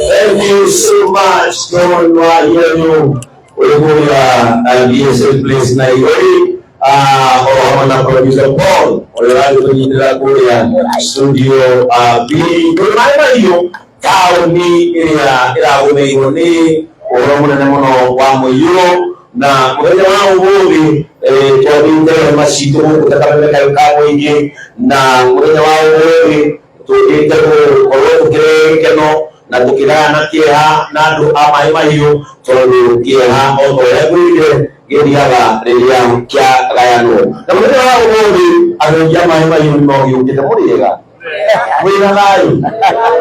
Thank you so much, Don Wahiru. Ũrĩa DSL Place na Igori oro hamwe na producer Paul ũrĩa ũragĩtũnyitĩra kũrĩa studio B tũrĩ maĩ mahiũ taũni ĩrĩa ĩragũmĩirwo nĩ ũhoro mũnene mũno wa mũiyũro na mũthenya wa ũmũthĩ twambĩte hema citũ gũkũ ta kameme kayũ ka mũingĩ na mũthenya wa ũmũthĩ tũthiĩte gũkorwo tũkĩrehe gĩkeno na tũkĩgayana kĩeha na andũ a maĩ mahiũ tondũ kĩeha o ta ũrĩa ngwĩrire gĩthiaga rĩrĩa kĩagayanwo. Na mũthenya wa ũmũthĩ andũ aingĩ a maĩ mahiũ nĩ magĩũkĩte. Mũrĩega? Mwĩna thayũ?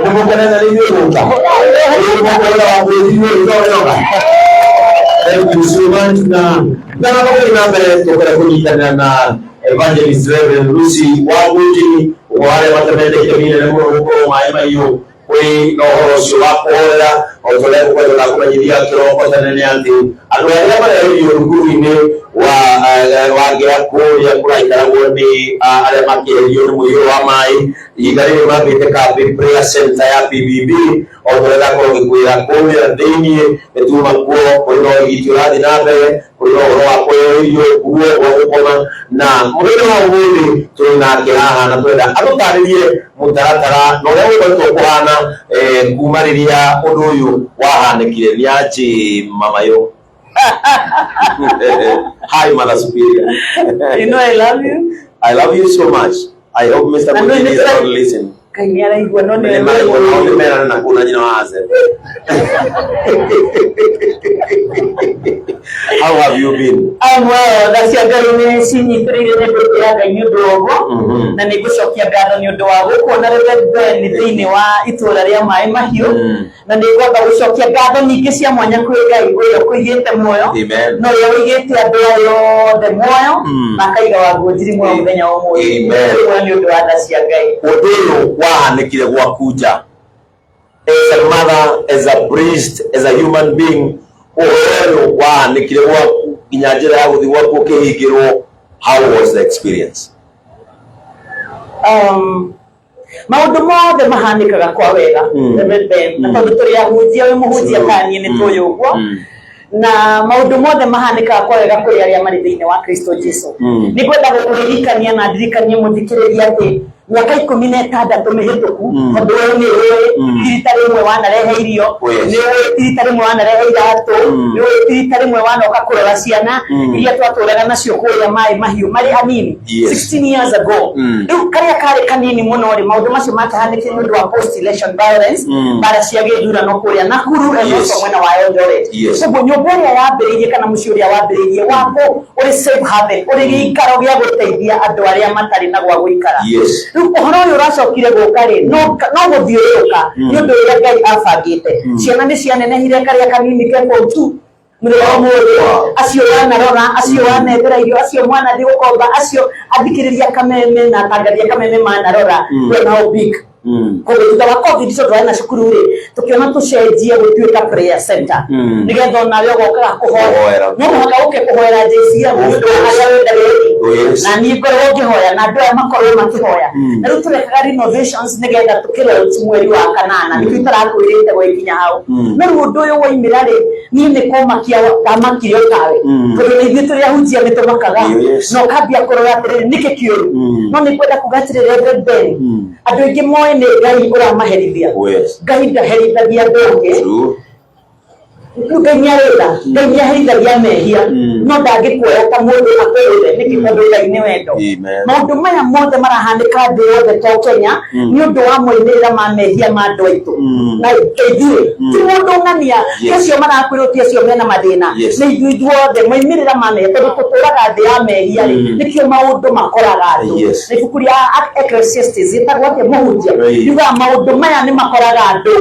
Nĩ mũkenete nĩ ithuĩ gũka? Nĩ mũkwenda wa kwĩrigwo itoyoga? Thank you so much. Na ndaramba gũthiĩ na mbere tũkwenda kũnyitanĩra na Evangelist Reverend Lucy Wangũnjini, ũmwe wa arĩa matemete itemi inene mũno gũkorwo maĩ mahiũ kwĩ na ũhoro ũcio wa kũhoera. O ta ũrĩa ngũkwenda ndakũmenyithia kĩroko tene nĩ atĩ andũ arĩa marehirio thukuru-inĩ wa ngĩa kũrĩa kũraikaragwo nĩ arĩa makĩeherio nĩ mũiyũro wa maĩ, ihinda rĩrĩ mambĩte kambĩ prayer center ya PBB. O ta ũrĩa ndakorwo ngĩkwĩra kũrĩa thĩiniĩ nĩ tuma kuo kũrĩ na ũrigiti ũrathiĩ na mbere, kũrĩ na ũhoro wa kũheo irio, nguo, gwa gũkoma. Na mũthenya wa ũmũthĩ tũrĩ nake haha na twenda atũtarĩrie mũtaratara na ũrĩa gũkoretwo kũhana kuma rĩrĩa ũndũ ũyũ wahanĩkire. Nĩ anjĩ mamayo. Hi, Mother Superior. You know I love you. I love you so much. I hope Mr. Na Mujini is nĩ not listening. Ngai nĩ araigua no nĩ maraigua no nĩ merane na kũu na nyina wa Hazel. How have you been? I'm well. Tha cia Ngai nĩ cinyitĩrĩire, nĩ ngũtĩra Ngai nĩ ũndũ wa ũguo na nĩ ngũcokia ngatho nĩ ũndũ wa gũkuona, Reverend Ben, thĩinĩ wa itũũra rĩa maĩ mahiũ, na nĩ ngwamba gũcokia ngatho ningĩ cia mwanya kwĩ Ngai ũrĩa ũkũigĩte muoyo na ũrĩa ũigĩte andũ aya othe muoyo na akaiga Wangũnjiri muoyo mũthenya wa ũmũthĩ. Amen. Nĩ ũndũ wa tha cia Ngai. Ũndũ ũyũ wahanĩkire gwaku nja, as a mother, as a priest, as a human being, ũhoro ũyũ wahanĩkire gwaku nginya njĩra ya gũthiĩ gwaku ũkĩhingĩrwo, how was the experience? Maũndũ mothe mahanĩkaga kwa wega, Reverend Ben, na tondũ tũrĩ ahunjia, wĩ mũhunjia ta niĩ, nĩ tũĩ ũguo, na maũndũ mothe mahanĩkaga kwa wega kũrĩ arĩa marĩ thĩinĩ wa Kristo Jesu. Nĩ ngwenda gũkũririkania na ndirikanie mũthikĩrĩria atĩ mĩaka 16 mĩhĩtũku, tondũ we nĩ ũĩ ti rita rĩmwe wanarehe irio, nĩ ũĩ ti rita rĩmwe wanarehe iratũ, nĩ ũĩ ti rita rĩmwe wanoka kũrora ciana iria twatũraga nacio kũrĩa maĩ mahiũ marĩ anini, 16 years ago. Rĩu karĩa karĩ kanini mũno rĩ, maũndũ macio makĩhanĩkire nĩ ũndũ wa post election violence, mbara cia gĩthurano kũrĩa Nakuru and also mwena wa Eldoret. Koguo nyũmba ĩrĩa yambĩrĩirie kana mũciĩ ũrĩa wambĩrĩirie wako ũrĩ safe haven, ũrĩ gĩikaro gĩa gũteithia andũ arĩa matarĩ na gwa gũikara, rĩu ũhoro ũyũ ũracokire gũka rĩ, no gũthiũrũrũka nĩ ũndũ ũrĩa Ngai abangĩte. Ciana nĩ cianenehire, karĩa kanini ke form two mũthenya wa ũmũthĩ, acio wanarora, acio wanethera irio, acio mwanathiĩ gũkomba, acio athikĩrĩria kameme na atangathia kameme manarora, we now big. Koguo thutha wa COVID, tondũ twarĩ na cukuru rĩ, tũkĩona tũcenjie gũtuĩka prayer center, nĩgetha onawe ũgokaga kũhoya. Kũhoera. No mũhaka ũke kũhoera JCM nĩ ũndũ wa harĩa wenda wĩthi, na niĩ ngorwo ngĩhoya na andũ aya makorwo makĩhoya. Na rĩu tũrekaga renovations nĩgetha tũkĩlaunch mweri wa kanana, nĩkĩo itarakwĩrĩte gwĩkinya hau. No rĩu ũndũ ũyũ woimĩra rĩ, niĩ nĩ kũmakia ndamakire otawe, tondũ nĩ ithuĩ tũrĩ ahunjia nĩ tũmakaga na ũkambia kũrora atĩrĩrĩ, nĩkĩ kĩũru? No nĩ kwenda kuga atĩrĩrĩ, Reverend Ben, andũ aingĩ moĩ nĩ Ngai ũramaherithia. Ngai ndaherithagia andũ ake. Ngai nĩ arĩ tha, Ngai nĩ aherithagia mehia, no ndangĩkuoya ta mũndũ akũrũre. Nĩkĩ? Tondũ Ngai nĩ wendo. Maũndũ maya mothe marahanĩka thĩ yothe to Kenya nĩ ũndũ wa moimĩrĩra ma mehia ma andũ aitũ na ithuĩ ti mũndũ ng'ania, ti acio marakwĩrwo, ti acio mena mathĩna, nĩ ithuĩ ithuothe, moimĩrĩra ma mehia, tondũ tũtũraga thĩ ya mehia rĩ, nĩkĩo maũndũ makoraga andũ. Na ibuku rĩa Ecclesiastes ĩtagwo atĩa, mũhunjia? Riugaga maũndũ maya nĩ makoraga andũ.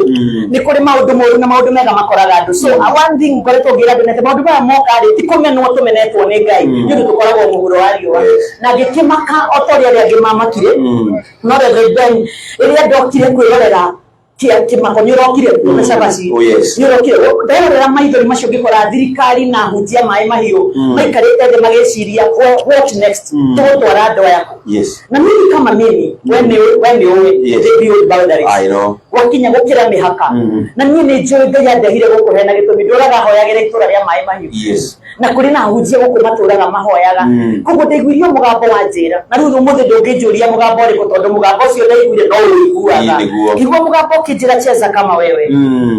Nĩ kũrĩ maũndũ moru na maũndũ mega makoraga andũ, so One thing ngoretwo ngĩra andũ nĩ atĩ maũndũ maya moka rĩ, ti kũmenwo tũmenetwo nĩ Ngai, nĩ ũndũ tũkoragwo mũhuro wa riũa. Na ngĩkĩmaka o ta ũrĩa arĩa angĩ mamakire. No Reverend Ben, rĩrĩa ndokire kwĩrorera kĩmako, nĩ ũrokire kuo na cabaci. Oh, yes. Nĩ ũrokire nderorera maithori macio, ngĩkora thirikari na hutia maĩ mahiũ maikarĩte thĩ magĩciria, "What next? Tũgũtwara andũ aya kũ?" Na mimi kama mimi, we nĩ ũĩ, they build boundaries. I know. Gwakinya gũkĩra mĩhaka, na niĩ nĩ njũĩ Ngai andehire gũkũ hena gĩtũmi. Ndũraga hoyagĩra itũra rĩa maĩ mahiũ, na kũrĩ na ahunjia gũkũ matũraga mahoyaga. Koguo ndaiguirio mũgambo wa njĩra, na rĩu ũmũthĩ ndũngĩnjũria mũgambo ũrĩkũ, tondũ mũgambo ũcio ndaiguire no ũiguaga. Ĩĩ, nĩguo. Ngĩigua mũgambo ũkĩnjĩra, "Cheza kama wewe."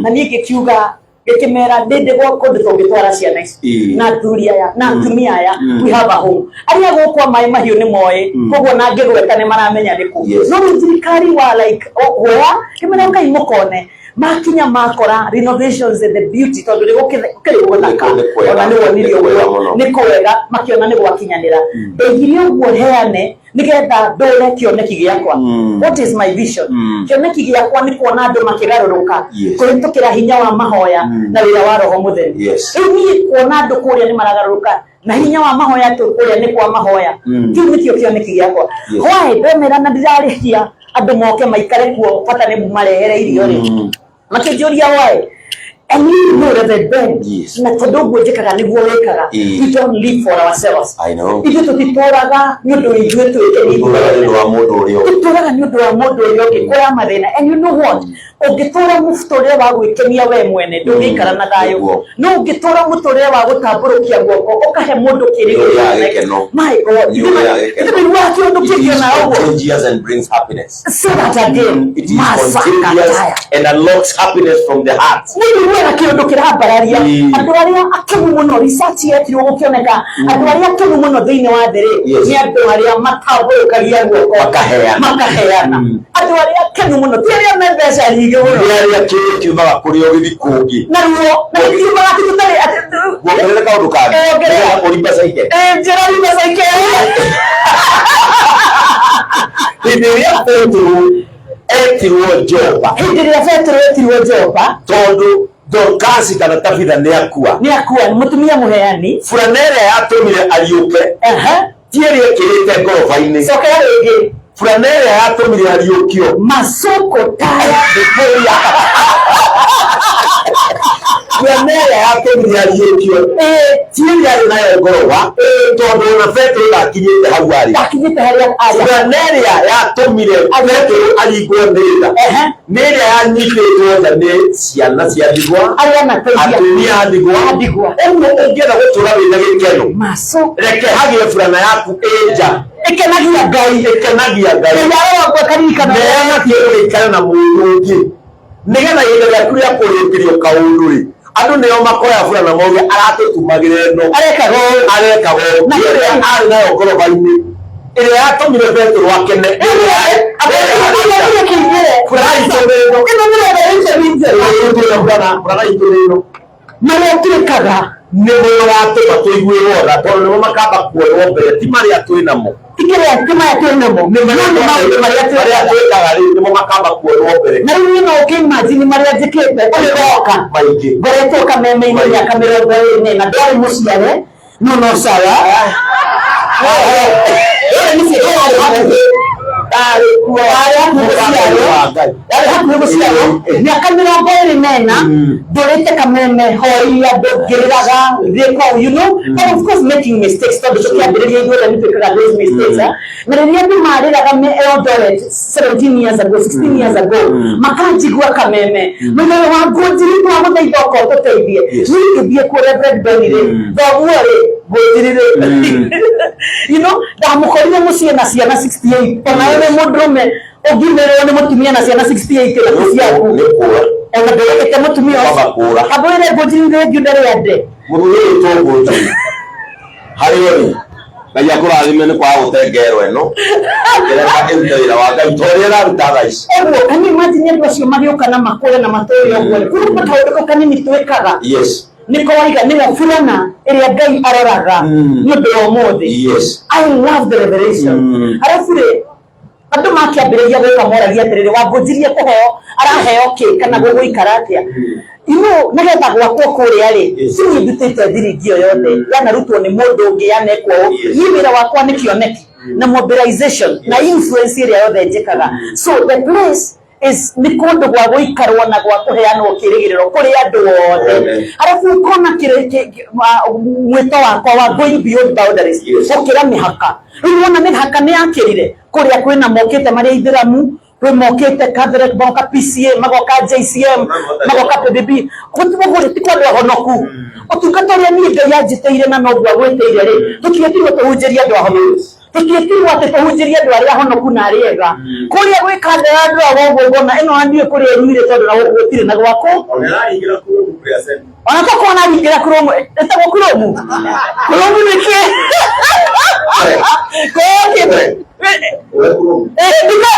Na niĩ ngĩkiuga, ngĩkĩmera ndĩndĩ kũndũ tũngĩtwara ciana ici na athuri aya na atumia aya. We have a home. Arĩa gũkwa maĩ mahiũ nĩ moĩ, koguo na ngĩgweta nĩ maramenya nĩ kũ. No rĩu thirikari wa like where ngĩmera Ngai mũkone makinya makora renovations and the beauty, tondũ nĩ gũkĩrĩ gũthaka. Nĩ kwega. Ona nĩ wonire Nĩ kwega ũguo mũno. Nĩ kwega, makĩona nĩ gwakinyanĩra. Ndaigire ũguo heane nĩgetha ndũre kĩoneki gĩakwa. What is my vision? Kĩoneki gĩakwa nĩ kuona andũ makĩgarũrũka kũhĩtũkĩra hinya wa mahoya na wĩra wa Roho Mũtheru. Rĩu niĩ kuona andũ kũrĩa nĩ maragarũrũka na hinya wa mahoya, tũ kũrĩa nĩ kwa mahoya, kĩu nĩkĩo kĩoneki gĩakwa. Why ndemera na ndirarĩhia andũ moke maikare kuo, bata nĩ marehere irio rĩ, makĩnjũria why. And you know, Reverend Ben, na tondũ ũguo njĩkaga nĩguo wĩkaga, we don't live for ourselves. I know. Ithuĩ tũtitũraga nĩ ũndũ ithuĩ twĩkenie. Tũtũraga nĩ ũndũ wa mũndũ ũrĩa ũngĩ. Tũtũraga nĩ ũndũ wa mũndũ ũrĩa ũngĩ kũrĩa mathĩna. And you know what, ũngĩtũra mũtũrĩre wa gwĩkenia we mwene, ndũngĩikara na thayũ. No ũngĩtũra mũtũrĩre wa gũtambũrũkia guoko ũkahe mũndũ Nĩ ũrĩa gĩkeno. My God. Nĩ ũrĩa gĩkeno. Nĩũiguaga kĩũndũ It kĩngĩ is ona ũguo. contagious and brings happiness. Say that again. It is contagious Masakataya. and unlocks happiness from the heart. Nĩiguaga kĩũndũ kĩrambararia. Andũ arĩa akenu mũno, research yekirwo gũkĩoneka andũ arĩa akenu mũno thĩinĩ wa thĩ rĩ, nĩ andũ arĩa matambũrũkagia guoko Makaheana. Makaheana. Andũ arĩa akenu mũno ti arĩa me mbeca nyingĩ mũno. Nĩ arĩa kĩndũ kiumaga kũrĩ o gĩthiĩ kũngĩ. Na ruo na gĩkiumaga atĩ tũtarĩ Kuongerera kaũndũ kangĩ. Eh, ongerera. Nĩgetha ũri mbeca ike. Eh, njĩra ri mbeca ikere. Hĩndĩ ĩrĩa Petero etirwo Jopa, Hĩndĩ ĩrĩa Petero etirwo Jopa, tondũ Dorkasi kana Tabitha nĩ akua, nĩ akua, nĩ mũtumia mũheani. Burana ĩrĩa yatũmire ariũke ti ĩrĩa ĩkĩrĩte ngoroba-inĩ. Cokera rĩngĩ. Burana ĩrĩa yatũmire ariũkio, Masoko taya. Burana ĩrĩa yatũmire ariũkio ti ĩrĩa arĩ nayo ngoroba, tondũ ona Petero ndakinyĩte hau arĩ. Ndakinyĩte harĩa arĩ. Burana ĩrĩa yatũmire Petero aringwo nĩ tha nĩ ĩrĩa yanyitĩtwo nja nĩ ciana cia ndigwa, Arĩa anateithia. Atumia a ndigwa. A ndigwa. Ũguo ũngĩenda gũtũra wĩna gĩkeno, Masoko. Reke hagĩe burana yaku ĩ nja Ĩkenagia Ngai. Ĩkenagia Ngai. Ĩrĩa wakwa karirikana. Neana kĩndũ gĩikare na mũndũ ũngĩ, nĩgetha ihinda rĩaku rĩa kũrĩkĩrio kaũndũ rĩ, andũ nĩo makoya burana mauge aratũtumagĩra ĩno. Arekaga ũũ. Arekaga ũũ. Na ĩrĩa arĩ nayo ngoroba-inĩ, ĩrĩa yatũmire Petero akene. Agerire kĩingĩre. Burana itũ nĩ ĩno. Ĩno nĩ revelation njega. Burana itũ nĩ ĩno. Marĩa twĩkaga nĩmo maratũma tũiguĩrwo tha, tondũ nĩmo makamba kuoywo mbere, ti marĩa twĩ namo. Ti kĩrĩa, ti maya twĩ namo, no nĩ maũndũ marĩa marĩa twĩkaga. Twĩkaga rĩu nĩmo makamba kuoywo mbere. Na rĩu niĩ no ũkĩimagine marĩa njĩkĩte ũrĩgoka. Maingĩ. Ngoretwo kameme-inĩ mĩaka 24 na ndarĩ mũciare, no sawa. Ndarĩ kuo. Ndarĩ hakuhĩ gũciarwo. Wa Ngai. Ndarĩ hakuhĩ gũciarwo, mĩaka 24 ndũrĩte kameme, hoirie andũ, ngĩrĩraga, thiĩ kũu, and of course making mistakes, tondũ tũkĩambĩrĩria ithuothe nĩ twĩkaga those mistakes, eh. Na rĩrĩa andũ marĩraga me Eldoret 17 years ago, 16 years ago, makanjigua kameme, mũthenya wa ngũnjiri, twagũthaitha ũka ũtũteithie. Niĩ ngĩthiĩ kuo, Reverend Ben rĩ, thoguo rĩ, ngũnjiri rĩ, ndamũkorire mũciĩ na ciana 68. Ona wewe mũndũrũme ũngimĩrĩrwo nĩ mũtumia na ciana 68 na ti ciaku, Nĩ kũra. Ona ndũrĩte mũtumia Kwamba ũcio. kũra. Ambwĩre ngũnjiri rĩngĩ ndarĩ ande. Mũthuri ũyũ to ngũnjiri harĩ ũrĩ, Ngai akũrathime nĩ kwaga gũte ngero ĩno, ĩreka ĩrute wĩra wa Ngai ta ũrĩa ĩraruta thaa ici. Ũguo can you imagine andũ acio magĩũka na makũre na matũre ũguo rĩ, kũrĩ kaũndũ kau kanini twĩkaga nĩko waiga nĩwe burana ĩrĩa Ngai aroraga nĩ ũndũ wa ũmũthĩ. I love the revelation. Arabu rĩ, Andũ makĩambĩrĩria gũka moragia atĩrĩrĩ, wangũnjirie kũheo araheo kĩ kana gũgũikara atĩa? Nĩgetha gwakwo kũrĩa rĩ, Yes. ti niĩ ndutĩte thiringi ĩyo yothe, yanarutwo nĩ mũndũ ũngĩ, yanekwo ũũ. Yes. Niĩ wĩra wakwa nĩ kĩoneki na mobilization na influence ĩrĩa yothe njĩkaga. So the place is nĩ kũndũ gwa gũikarwo na gwa kũheanwo kĩrĩgĩrĩro kũrĩ andũ othe. Amen. Arabu ũkona mwĩto wakwa wa going beyond boundaries, Yes. gũkĩra mĩhaka. Rĩu wona mĩhaka nĩ yakĩrire, kũrĩa kwĩna mokĩte marĩ aithĩramu, kwĩ mokĩte Catholic, magoka PCA, magoka JCM, magoka PBB. Gũtirĩ ti kwa andũ ahonoku. Ũtungata ũrĩa niĩ Ngai anjĩtĩire na noguo agwĩtĩire rĩ, tũtiĩtirwo tũhunjĩrie andũ ahonoku. Tũtiĩtirwo atĩ tũhunjĩrie andũ arĩa ahonoku na arĩa ega. Kũrĩa gwĩka andũ aya andũ a ũguo ngona ĩno niĩ kũrĩa ĩnyuire tondũ na gũkũ gũtirĩ na gwaku. Ona araingĩra kũrũmu kũrĩa Semi. Ona to kuona araingĩra kũrũmu, ĩtagwo kũrũmu. Kũrũmu nĩ kĩ? Kũrũmu. We kũrũmu. Ndika.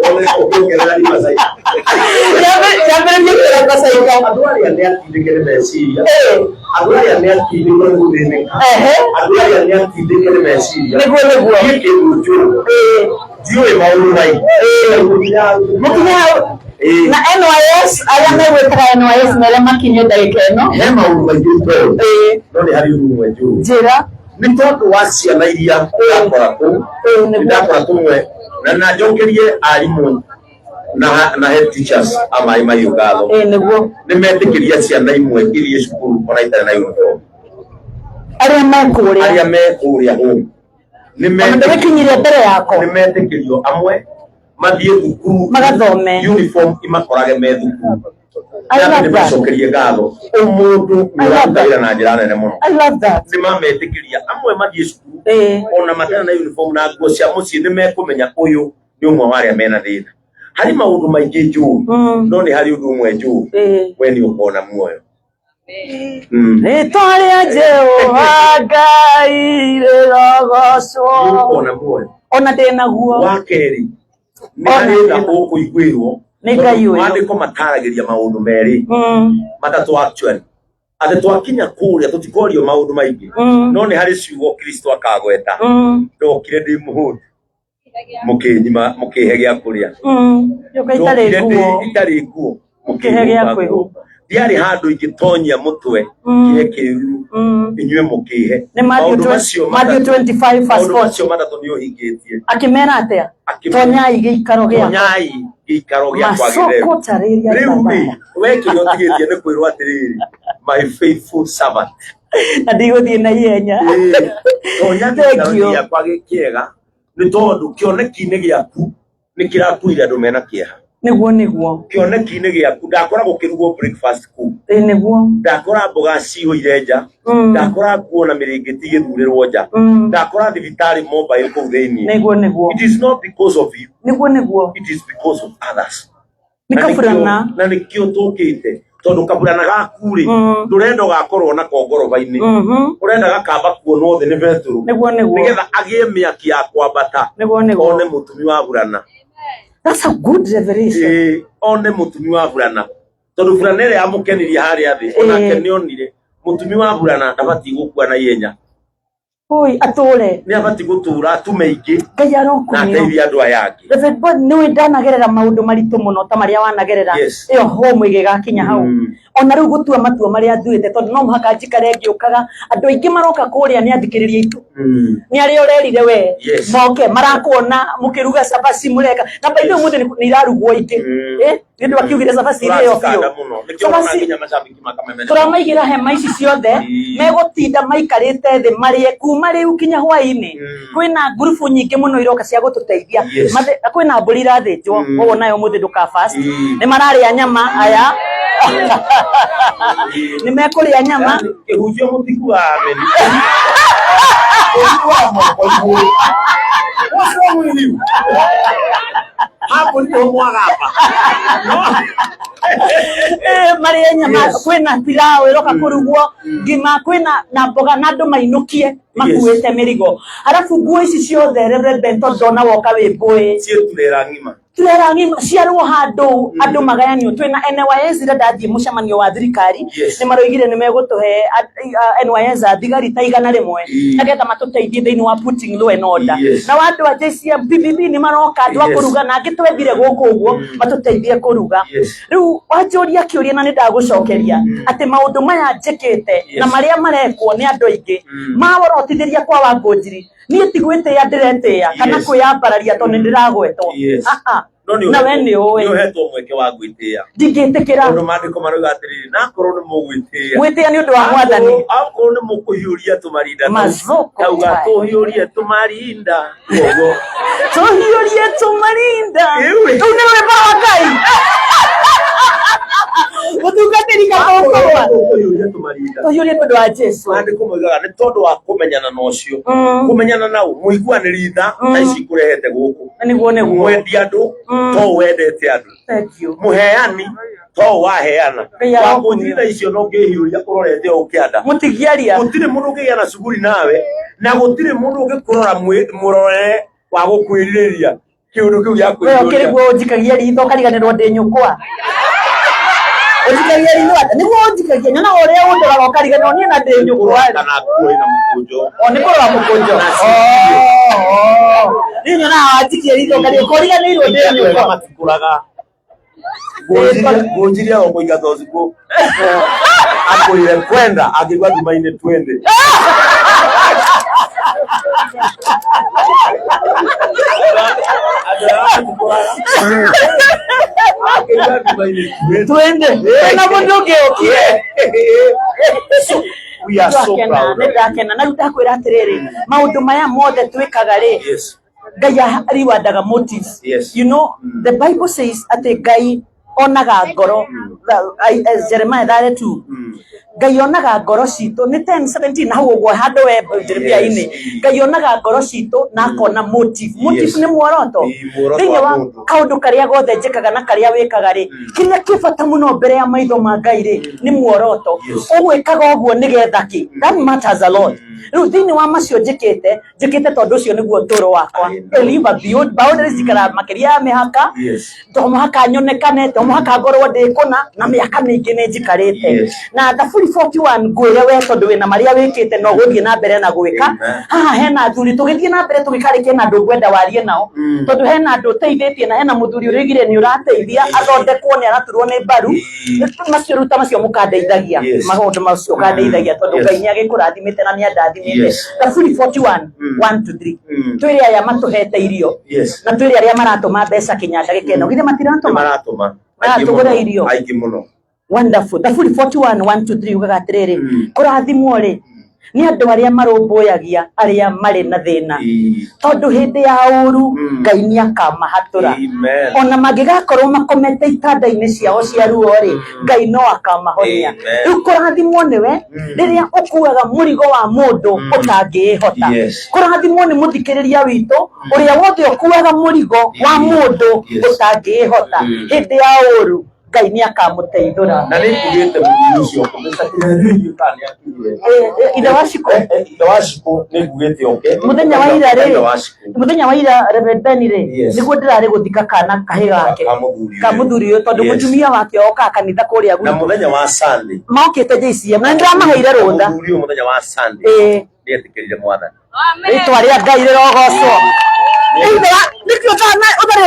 One ũkĩongerera Riverside. Kĩambĩrĩria kĩrĩa Masaika. Andũ arĩa nĩ atindĩke nĩ meciria. Andũ arĩa nĩ atindĩke nĩ gũthĩnĩka. Andũ arĩa nĩ atindĩke nĩ meciria. Nĩguo nĩguo. Niĩ kĩndũ njũĩ. Ndiũĩ maũndũ maingĩ. Mũkinye hau. Na NYS, arĩa megwĩtaga NYS mere makinye ndagĩka ĩno. He maũndũ maingĩ itoĩ. No nĩ harĩ ũndũ ũmwe njũĩ. Njĩra. Nĩ tondũ wa ciana iria ndakora kũu, ndakora tũmwe na njokerie arimũ na head teachers a Maĩ Mahiũ ngatho. Nĩguo. Nĩ metĩkĩria ciana imwe iria cukuru ona itarĩ na uniform. Arĩa me kũrĩa. Arĩa me kũrĩa home. Nĩ Ona ndĩgĩkinyirie mbere yako. Nĩ metĩkĩrio amwe mathiĩ thukuru Magathome. Uniform imakorage me thukuru. I love Nĩ that. macokerie ngatho. Ũmũndũ nĩ I love ũraruta that. wĩra na njĩra nene mũno. I love that. Nĩ mametĩkĩria amwe mathiĩ cukuru ona matarĩ na uniform na nguo cia mũciĩ nĩ mekũmenya ũyũ nĩ ũmwe wa arĩa mena thĩna. Harĩ maũndũ maingĩ njũĩ, no nĩ harĩ ũndũ ũmwe njũĩ, we nĩ ũkona muoyo. Rĩtwa rĩa Jehova Ngai rĩrogocwo. Nĩ ũkona muoyo. Ona ndĩ naguo. Wa kerĩ, nĩ Ona harĩ tha ndĩ ũkũiguĩrwo. Nĩ Ngai ũyũ. Maandĩko mataragĩria maũndũ merĩ. Matatũ actually. Atĩ twakinya kũrĩa tũtikorio maũndũ maingĩ. No nĩ harĩ ciugo Kristo akagweta. Ndokire ndĩ mũhũtu. Mũkĩnyima, mũkĩhe gĩa kũrĩa. Nyoka itarĩ Ndokire ndĩ nguo. itarĩ nguo. Mũkĩhe gĩa Mũkĩhumba nguo. kwĩhumba. Ndiarĩ handũ ingĩtonyia mũtwe kĩhe kĩruru inyuĩ mũkĩhe. Nĩ Matthew Maũndũ macio Matthew matatũ 25 verse maũndũ 40. macio matatũ nĩ ũhingĩtie. Akĩmera atĩa? Akĩmera. Tonyai gĩikaro gĩakwa. Tonyai gĩikaro gĩakwa gĩtheru. Macokotarĩria Rĩu rĩ, thabaya. we kĩrĩa ũtigĩtie nĩ kwĩrwo atĩrĩrĩ, my faithful servant. Na ndigũthiĩ na ihenya. Tonya Thank gĩikaro you. gĩakwa kĩega nĩ tondũ kĩoneki-inĩ gĩaku nĩ kĩrakuire andũ mena kĩeha. Nĩguo nĩguo. Kĩoneki-inĩ gĩaku ndakora gũkĩrugwo breakfast kũu. Nĩguo. Ndakora mboga cihũire nja. Ndakora nguo na mĩrĩngĩti igĩthurĩrwo nja. Ndakora thibitarĩ mobile kũu thĩinĩ. Nĩguo nĩguo. It is not because of you. Nĩguo nĩguo. It is because of others. Nĩ Na kaburana. na nĩkĩo tũkĩte tondũ kaburana gaku rĩ ndũrenda ũgakorwo nako ngoroba-inĩ ũrenda gakamba kuonwo thĩ nĩ Betũrũ Nĩguo nĩguo. nĩgetha agĩe mĩaki ya kwambata Nĩguo nĩguo. one mũtumi wa burana. That's a good revelation. One mũtumi wa burana tondũ burana ĩrĩa yamũkenirie harĩa thĩ onake nĩ onire mũtumi wa burana ndabatiĩ gũkua na ihenya. Oi, atũre. Nĩ abatiĩ gũtũra atume ingĩ Ngai na arokumio. ateithie andũ aya angĩ. Reverend Bob, nĩ ndanagerera maũndũ maritũ mũno ta marĩa wanagerera. Yes. Ĩyo home ĩgĩgakinya hau. Ona rĩu gũtua matua marĩa nduĩte tondũ no mũhaka njikare ngĩũkaga. Andũ aingĩ maroka kũrĩa nĩ athikĩrĩria aitũ. Nĩ arĩa ũrerire we. Yes. Moke marakuona mũkĩruga cabaci mũreka. Na by the way ũmũthĩ nĩ irarugwo ingĩ. Nĩ ũndũ akiugire cabaci irĩo biũ. Tũracikanda mũno. Nĩkĩo ũrona Cabaci nginya macambĩki makamemenya. tũramaigĩra hema ici ciothe megũtinda maikarĩte thĩ marĩe kuma rĩu kinya hwaĩ-inĩ. Kwĩna ngurubu nyingĩ mũno iroka cia gũtũteithia. Yes. Kwĩna mbũri irathĩnjwo koguo nayo ũmũthĩ ndũka fast. Nĩ mararĩa nyama aya. Nĩ mekũrĩa nyama. Yaani, kĩhunjio mũtikuaga ameni. Ũiguaga moko igũrũ. What's wrong with you? Hapo ndipo mwagamba. No. Marĩe nyama. Yes. Kwĩna pilau ĩroka kũrugwo ngima, kwĩna na mboga na andũ mainũkie makuĩte mĩrigo. Arabu nguo ici ciothe Reverend Benton ndona woka wĩ mbũĩ. Ciĩ turera ng'ima. Turera ng'ima ciarwo handũ andũ magayanio. Twĩna NYS, ira ndathiĩ mũcemanio wa thirikari, nĩ maroigire nĩ megũtũhe NYS a thigari ta 100 nĩgetha matũteithie thĩinĩ wa putting law and order. Na andũ a JCM PPP nĩ maroka, andũ a kũruga, na angĩ twethire gũkũ ũguo matũteithie kũruga. Rĩu wanjũria kĩũria na nĩ ndagũcokeria atĩ maũndũ maya njĩkĩte na marĩa marekwo nĩ andũ aingĩ maworotithĩria kwa Wangũnjiri, niĩ ti gwĩtĩĩa ndĩretĩĩa kana kwĩyambararia tondũ nĩ ndĩragwetwo. Ah, ah. No nĩ Na we nĩ ũĩ. Nĩ ũhetwo mweke wa gwĩtĩĩa. Ndingĩtĩkĩra. Tondũ maandĩko marauga atĩrĩrĩ, na akorwo nĩ mũgwĩtĩĩa, Gwĩtĩĩa nĩ ũndũ wa Mwathani. Akorwo nĩ mũkũhiũria tũmarinda tau, Mazoko kauga haya. tũhiũrie tũmarinda ũguo. Tũhiũrie tũmarinda. Ĩwe. Rũu nĩ rwĩmbo rwa Ngai, mũtungatĩri gakũkũrwa. Tũhiũrie tũmarinda. Tũhiũrie nĩ ũndũ wa Jesu. Maandĩko moigaga nĩ tondũ wa kũmenyana na ũcio, kũmenyana nau mũiguanĩri tha ta ici kũrehete gũkũ. Nĩguo. Mwendi andũ to wendete andũ. Thank you. Mũheani to waheana. Ngai arokumio. Wangũnjiri tha icio no ngĩhiũria ũrorete o kĩanda. Mũtigiaria. Gũtirĩ mũndũ ũngĩgĩa na cuguri nawe, na gũtirĩ mũndũ ũngĩkũrora mũrorere wa gũkwĩrirĩria kĩũndũ kĩu gĩa We ũkĩrĩ kwĩrirĩria. guo ũnjikagia ritho ũkariganĩrwo ndĩ nyũkwa. Ũnjikagia ritho atĩa? Nĩguo ũnjikagia, nyonaga ũrĩa ũndoraga ũkariganĩrwo niĩ na ndĩ nyũkwa. Kana nguo ĩna mũkũnjo. O nĩ kũrora mũkũnjo. Oh, niĩ nyonaga wanjikia ritho ũkariganĩrwo ndĩ Andũ ega nyũkwa. matikũraga. Ngũnjirie o kũingata ũtukũ akwĩre kwenda angĩigua nduma-inĩ twende. Andũ ega matikũraga angĩigua nduma-inĩ twende. Twende na mũndũ ũngĩ ũkire. So, we are so Ndakena, proud nĩ of you. ndakena. Na rĩu ndakwĩra atĩrĩrĩ, maũndũ maya mothe twĩkaga rĩ, Ngai riwandaga motives. The Bible says atĩ Ngai onaga ngoro. Jeremiah 32, Ngai onaga ngoro citũ nĩ 10:17 na hau ũguo handũ we Jeremia-inĩ. Ngai onaga ngoro citũ na akona motive. Motive nĩ muoroto. Ĩĩ, muoroto Thĩinĩ wa wa mũndũ. kaũndũ karĩa gothe njĩkaga na karĩa wĩkaga rĩ, kĩrĩa kĩ bata mũno mbere ya maitho ma Ngai rĩ, nĩ muoroto. Ũgwĩkaga ũguo nĩgetha kĩ? That matters a lot. Rĩu thĩinĩ wa macio njĩkĩte, njĩkĩte tondũ ũcio nĩguo ũtũũro wakwa. Amen. Live beyond boundaries, njikaraga makĩria ya mĩhaka. To mũhaka nyonekane, to mũhaka ngorwo ndĩ kũna, na mĩaka mĩingĩ nĩ njikarĩte. Na Thaburi 41 ngwĩre we, tondũ wĩna marĩa wĩkĩte no gũthiĩ na mbere na gwĩka. Amen. Haha hena athuri, tũgĩthiĩ na mbere tũgĩkarĩkie na andũ ngwenda warie nao, tondũ hena andũ ũteithĩtie na hena mũthuri ũrĩgire nĩ ũrateithia athondekwo, nĩ araturwo nĩ mbaru. Macio rĩu ta macio mũkandeithagia. Maũndũ macio ũkandeithagia tondũ Ngai nĩ agĩkũrathimĩte na nĩ andathimĩte. Thaburi 41 1 to 3, twĩre aya matũhete irio na twĩre arĩa maratũma mbeca kinya ndagĩka ĩno, githĩ Nĩ matiratũma? maratũma. Aingĩ Maratũgũra mũno. irio. Aingĩ mũno. Wonderful. Thaburi 41 1 to 3 ugaga atĩrĩrĩ, kũrathimwo rĩ nĩ andũ arĩa marũmbũyagia arĩa marĩ na thĩna, tondũ hĩndĩ ya ũru Ngai nĩ akamahatũra. Amen. Ona mangĩgakorwo makomete itanda-inĩ ciao cia ruo rĩ, Ngai no akamahonia. Amen. Rĩu kũrathimwo nĩwe rĩrĩa ũkuaga mũrigo wa mũndũ ũtangĩĩhota. Kũrathimwo nĩ mũthikĩrĩria witũ ũrĩa wothe ũkuaga mũrigo wa mũndũ ũtangĩĩhota, hĩndĩ ya ũru Ngai nĩ akamũteithũra. Na nĩ ngugĩte mũthuri ũcio kũmĩca kĩrĩa kana nĩ akinyire. Ithe wa Shiko. Ithe wa Shiko nĩ ngugĩte oke. Mũthenya wa ira rĩ, Ithe wa Shiko. Mũthenya wa ira, Reverend Ben rĩ, nĩguo ndĩrarĩ gũthika kana kahĩ gake Ka mũthuri ũyũ. ka mũthuri ũyũ, tondũ mũtumia wake okaga kanitha kũrĩa Na gwitũ. mũthenya wa Sunday. Mokĩte JCM na nĩndĩramaheire rũtha. Mũthuri ũyũ mũthenya wa Sunday. Nĩ etĩkĩrire Mwathani. Rĩtwa rĩa Ngai rĩrogocwo. Nĩkĩo ũtarĩ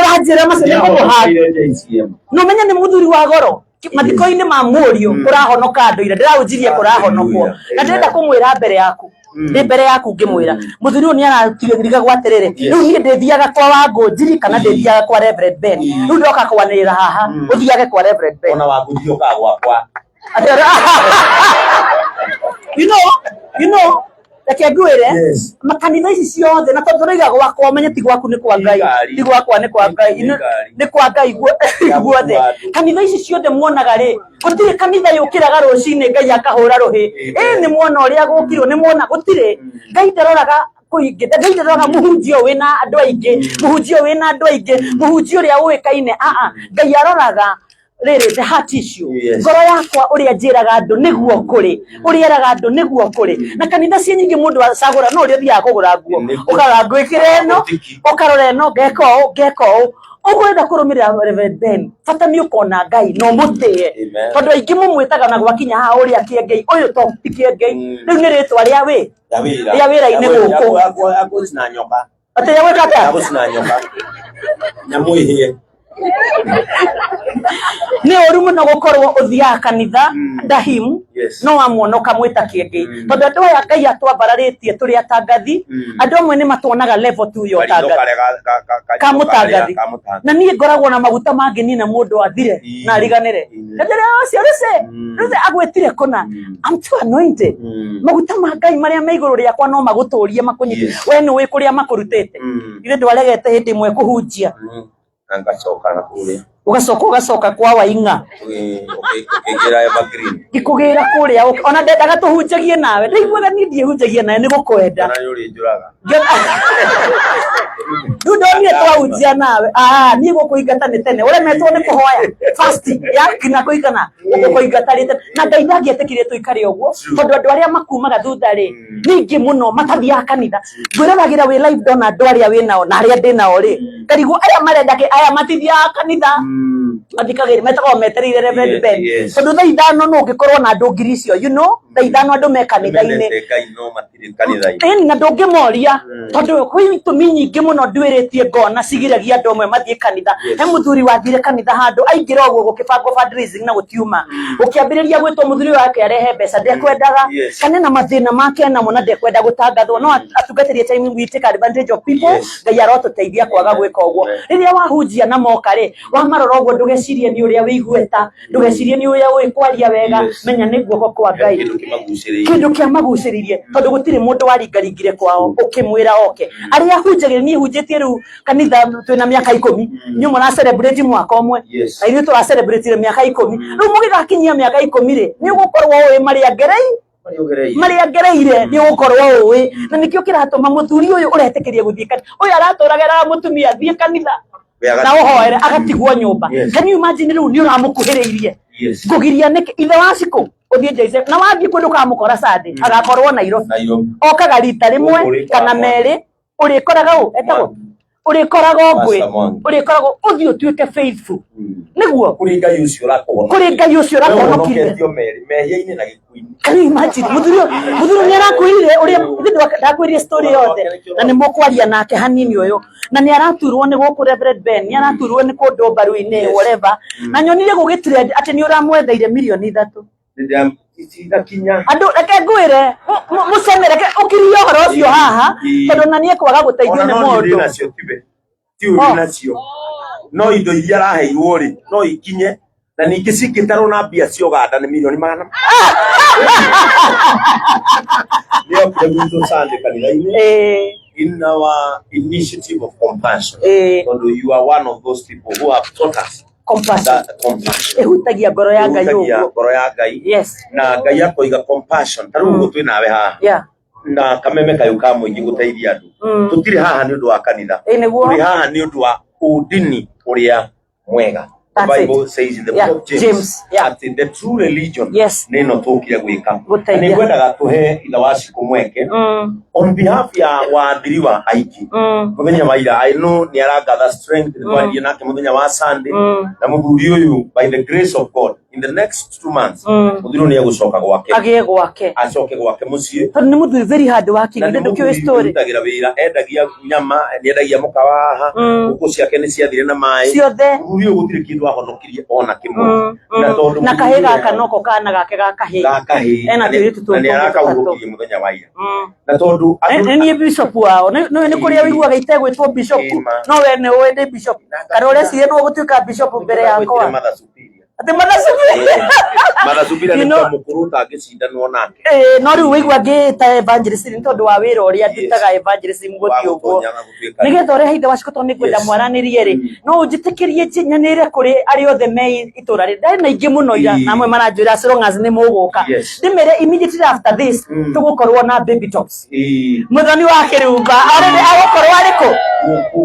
ũranjĩra macio nĩ kũmũhanda. Nĩahonokire JCM. Na ũmenye nĩ mũthuri wa goro mathiko-inĩ ma mũriũ kũrahonoka andũ ira ndĩraũnjirie kũrahonokwo, na ndĩrenda kũmwĩra mbere yaku, ndĩ mbere yaku ngĩmwĩra mũthuri ũyũ nĩ aratirigagwo atĩrĩrĩ, rĩu niĩ ndĩthiaga kwa Wangũnjiri kana ndĩthiaga kwa Reverend Ben? Rĩu ndoka kwanĩrĩra haha ũthiage kwa Reverend Ben. Ona Wangũnjiri okaga gwakwa. You know, reke ngwĩre, makanitha ici ciothe, na tondũ tũraiga gwakwa, ũmenye ti gwaku, nĩ kwa Ngai. Ngari. Ti gwakwa, nĩ kwa Ngai. Nĩ ngari. Nĩ kwa Ngai guothe. Andũ. Kanitha ici ciothe muonaga rĩ, gũtirĩ kanitha yũkĩraga rũcinĩ Ngai akahũra rũhĩ, ĩ nĩ muona ũrĩa gũkirwo, nĩ muona. Gũtirĩ. Ngai ndaroraga kũingĩ, Ngai ndaroraga mũhunjia ũyũ wĩna andũ aingĩ, mũhunjia ũyũ wĩna andũ aingĩ, mũhunjia ũrĩa ũĩkaine. Aa, Ngai aroraga rĩrĩ, the heart issue. Ngoro yakwa, ũrĩa njĩraga andũ nĩguo kũrĩ, ũrĩa eraga andũ nĩguo kũrĩ. Na kanitha ciĩ nyingĩ, mũndũ acagũra no ũrĩa ũthiaga kũgũra nguo. Nĩguo. Ũkarora ngwĩkĩra ĩno, Botiki. Ũkarora ĩno, ngeka ũũ, ngeka ũũ. Ũkwenda kũrũmĩrĩra Reverend Ben, bata nĩ ũkona Ngai na ũmũtĩe. Amen. Tondũ aingĩ mũmwĩtaga na gwakinya haha ũrĩa kĩengei, ũyũ to ti kĩengei. Rĩu nĩ rĩtwa rĩa wĩ. Ya wĩra. Rĩa wĩra-inĩ gũkũ. Ya gũcina nyoka. Atĩ rĩa gwĩka Ya atĩa? gũcina nyoka. Nyamũ ĩhĩe. Nĩ ũru mũno gũkorwo ũthiaga kanitha ndahim Yes. no wamuona ũkamwĩta kĩengei. Tondũ andũ aya Ngai atwambararĩtie tũrĩ atangathi, andũ amwe nĩ matuonaga level tu ya Karitho ũtangathi. karĩa Ka mũtangathi. Ka mũtangathi. Na niĩ ngoragwo na maguta mangĩnina mũndũ athire na ariganĩre. Ndanjĩra ũcio rũce rũce agwĩtire kũna. I'm too anointed. Maguta ma Ngai marĩa me igũrũ rĩakwa no magũtũrie makũnyite. Yes. We nĩ ũĩ kũrĩa makũrutĩte. Ithe ndwaregete hĩndĩ ĩmwe kũhunjia. Na ngacoka na kũrĩa. Ũgacoka ũgacoka kwa Waing'a. Ũkĩingĩra Evergreen. Ngĩkũgĩra kũrĩa ona ndendaga tũhunjagie nawe. Ndaiguaga niĩ ndiĩhunjagia nawe nĩ gũkwenda. Ona nĩ ũrĩnjũraga. Rĩu ndonire twahunjia nawe. Ah, niĩ gũkũingata nĩ tene. Ũremetwo nĩ kũhoya fasting ya nginya kũigana gũkũingata rĩ tene. Na Ngai ndangĩetĩkirie tũikare ũguo tondũ andũ arĩa makumaga thutha rĩ nĩ aingĩ mũno matathiaga kanitha. Ngwĩroragĩra wĩ live ndona andũ arĩa wĩ nao na arĩa ndĩ nao rĩ ngarigwo aya marenda kĩ aya matithiaga kanitha mathikagĩrĩria metagwo metereire Reverend Ben tondũ thaa 5 no ũngĩkorwo na andũ ngiri icio you know thaa 5 andũ me kanitha-inĩ. Nĩmendete Ngai no matirĩ kanitha-inĩ. Ĩni na ndũngĩmoria tondũ kwĩ itũmi nyingĩ mũno nduĩrĩtie ngona cigiragia andũ amwe mathiĩ kanitha. He mũthuri wathire kanitha handũ aingĩra ũguo gũkĩbangwo fundraising na gũtiuma gũkĩambĩrĩria gwĩtwo mũthuri ũyũ wake arehe mbeca ndekwendaga kana na mathĩna make namo na ndekwenda gũtangathwo no atungatĩrie time we take advantage of people. Ngai arotũteithia kwaga gwĩka ũguo. Rĩrĩa wahunjia na moka rĩ wamarora ũguo ndũgecirie nĩ ũrĩa wĩiguĩta, ndũgecirie nĩ ũrĩa ũĩ kwaria wega, menya nĩ guoko kwa Ngai. Kĩndũ kĩmagucĩrĩirie. Kĩndũ kĩamagucĩrĩirie tondũ gũtirĩ mũndũ waringaringire kwao ũkĩmwĩra oke. Arĩa hunjagĩria niĩ hunjĩtie rĩu kanitha twĩna mĩaka 10 inyuĩ mũra celebrate mwaka ũmwe na ithuĩ tũra celebrate mĩaka 10. Rĩu mũgĩgakinyia mĩaka 10 rĩ nĩ ũgũkorwo ũĩ marĩa ngereire marĩa ngereire nĩ ũgũkorwo ũĩ na nĩkĩo kĩratũma mũthuri ũyũ ũretĩkĩria gũthiĩ kanitha ũyũ aratũraga eraga mũtumia thiĩ kanitha na ũhoere agatigwo nyũmba. Can you imagine rĩu nĩ ũramũkuhĩrĩirie ngũgiria nĩkĩ ithe wa Cikũ ũthiĩ Jose na wathiĩ kũndũ ũkamũkora Sunday agakorwo Nairobi okaga rita rĩmwe kana merĩ ũrĩkoraga ũ etagwo ũrĩkoraga ngwĩ ũrĩkoragwo ũthiĩ ũtuĩke faithful nĩguo kũrĩ Ngai ũcio ũrakũhonokia kũrĩ Ngai ũcio ũrakũhonokirie ũhonoketio merĩ mehia-inĩ na gĩkuũ-inĩ. Can you imagine mũthuri ũyũ nĩ arakwĩrire ũrĩa ndakwĩrire story yothe na nĩ mũkwaria nake hanini ũyũ na nĩ araturwo nĩ gũkũ Reverend Ben nĩ araturwo nĩ kũndũ mbaru-inĩ whatever na nyonire gũgĩtrend atĩ nĩ ũramwetheire mirioni 3. Cinakinya. Andũ reke ngwĩre mũceme reke ũkirie ũhoro ũcio haha tondũ na niĩ kwaga gũteithio nĩ Ona no niĩ ndĩ mũndũ. nacio tiwe ti ũrĩ nacio no indo iria araheirwo rĩ no ikinye na ningĩ cingĩtarwo na mbia cia Uganda nĩ mirioni magana nĩokire gwitũ Sunday kanitha-inĩ in our initiative of compassion tondũ you are one of those people who have taught us Compassion. that compassion Ĩhutagia ngoro ya Ngai ĩhutagia ũguo. ngoro ya Ngai Yes. na Ngai akoiga compassion ta rĩu ũguo twĩ nawe haha na kameme kayũ ka mũingĩ gũteithia andũ tũtirĩ haha nĩ ũndũ wa kanitha Ĩ nĩguo. tũrĩ haha nĩ ũndũ wa ũndini ũrĩa mwega. The That's it. Bible says in the Yeah, book of James, James, yeah. that the true religion Yes. nĩ ĩno tũkire gwĩka. Gũteithia. Na nĩngwendaga tũhe ithe wa Cikũ mweke on behalf ya waathiriwa aingĩ mũthenya wa ira I know nĩ aragather strength nĩ twaririe nake mũthenya wa Sunday na mũthuri ũyũ by the grace of God in the next 2 months mũthuri ũyũ nĩ egũcoka gwake Agĩe gwake acoke gwake mũciĩ tondũ nĩ mũthuri very hard working na nĩ ndũkĩũĩ mũthuri story ũrutagĩra wĩra endagia nyama nĩ endagia mũkawa haha ngũkũ ciake nĩ ciathire na maĩ ciothe mũthuri ũyũ gũtirĩ kĩndũ ahonokirie ona kĩmwe na tondũ na mũthuri kahĩ ũyũ gaka noko kana gake ga kahĩ ga kahĩ Ena tũirĩtu na nĩ tũtũ arakahurũkirie mũthenya wa ira na tondũ Nĩ niĩ bishop wao nĩ nĩ kũrĩa ũiguaga itegwĩtwo bishop Ĩma. no we nĩ ũĩ ndĩ bishop kana ũreciria nĩ ũgũtuĩka bishop mbere yakwa Mother Superior. atĩ Mother Superior Mother Superior You nĩ know- ta mũkũrũ ũtangĩcindanwo nake Ĩĩ, no rĩu wĩigua ngĩĩta evangelist nĩ tondũ wa wĩra ũrĩa ndutaga evangelism gũthiĩ ũguo Wa gũtonya na gũtuĩka nĩgetha ũrehe ithe wa Cikũ tondũ nĩngwenda Yes. mwaranĩrie rĩ no ũnjĩtĩkĩrie nyanĩre kũrĩ arĩa othe me itũra rĩ ndarĩ na aingĩ mũno ira na amwe maranjĩra as long as nĩ mũgũka Yes. ndĩmere immediately after this tũgũkorwo na baby talks Ĩĩ. Mũthoni wa Kĩrumba already agũkorwo arĩ kũ Gũkũ.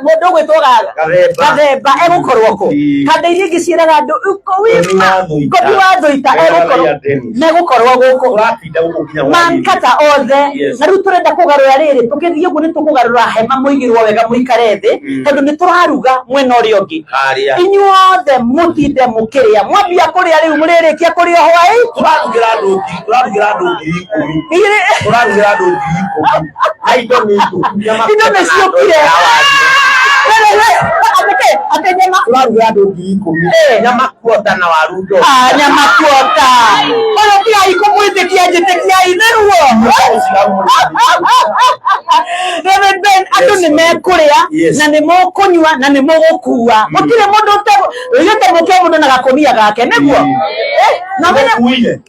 Mũndũ ũgwĩtwo Gathemba. Gathemba egũkorwo kũ? Ĩĩ. Kanda iria ingĩ ciĩraga andũ Ngobi wa Thũita. Ngobi wa Thũita Mena egũkorwo Raia Dennis. megũkorwo gũkũ. Tũratinda gũkũ nginya hwaĩ-inĩ. Mankata othe. Yes. Na rĩu tũrenda kũgarũra rĩrĩ, tũkĩthiĩ ũguo nĩ tũkũgarũra hema mũigĩrwo wega mũikare thĩ, tondũ nĩ tũraruga mwena ũrĩa ũngĩ. Harĩa. Inyuothe mũtinde mũkĩrĩa, mwambia kũrĩa rĩu mũrĩrĩkia kũrĩa hwaĩ. Tũrarugĩra andũ tũrarugĩra andũ 10,000. Tũrarugĩra andũ 10,000. Na indo nĩ njũku. Nyama Indo nĩ ciũkire. Atĩkĩ, atĩ nyama Tũrarugĩra andũ 10,000. Eh. Nyama kuota na waru ndo. Ah, nyama kuota. Ũyũ tigai kũmwĩtĩkia, njĩtĩkiai nĩruo. Reverend Ben, andũ Yes, nĩ mekũrĩa Yes. na nĩ mũkũnyua na nĩ mũgũkua. Gũtirĩ mũndũ ũtegũkia mũndũ na gakũnia gake, nĩguo? Eh, na mene- Mũkuire.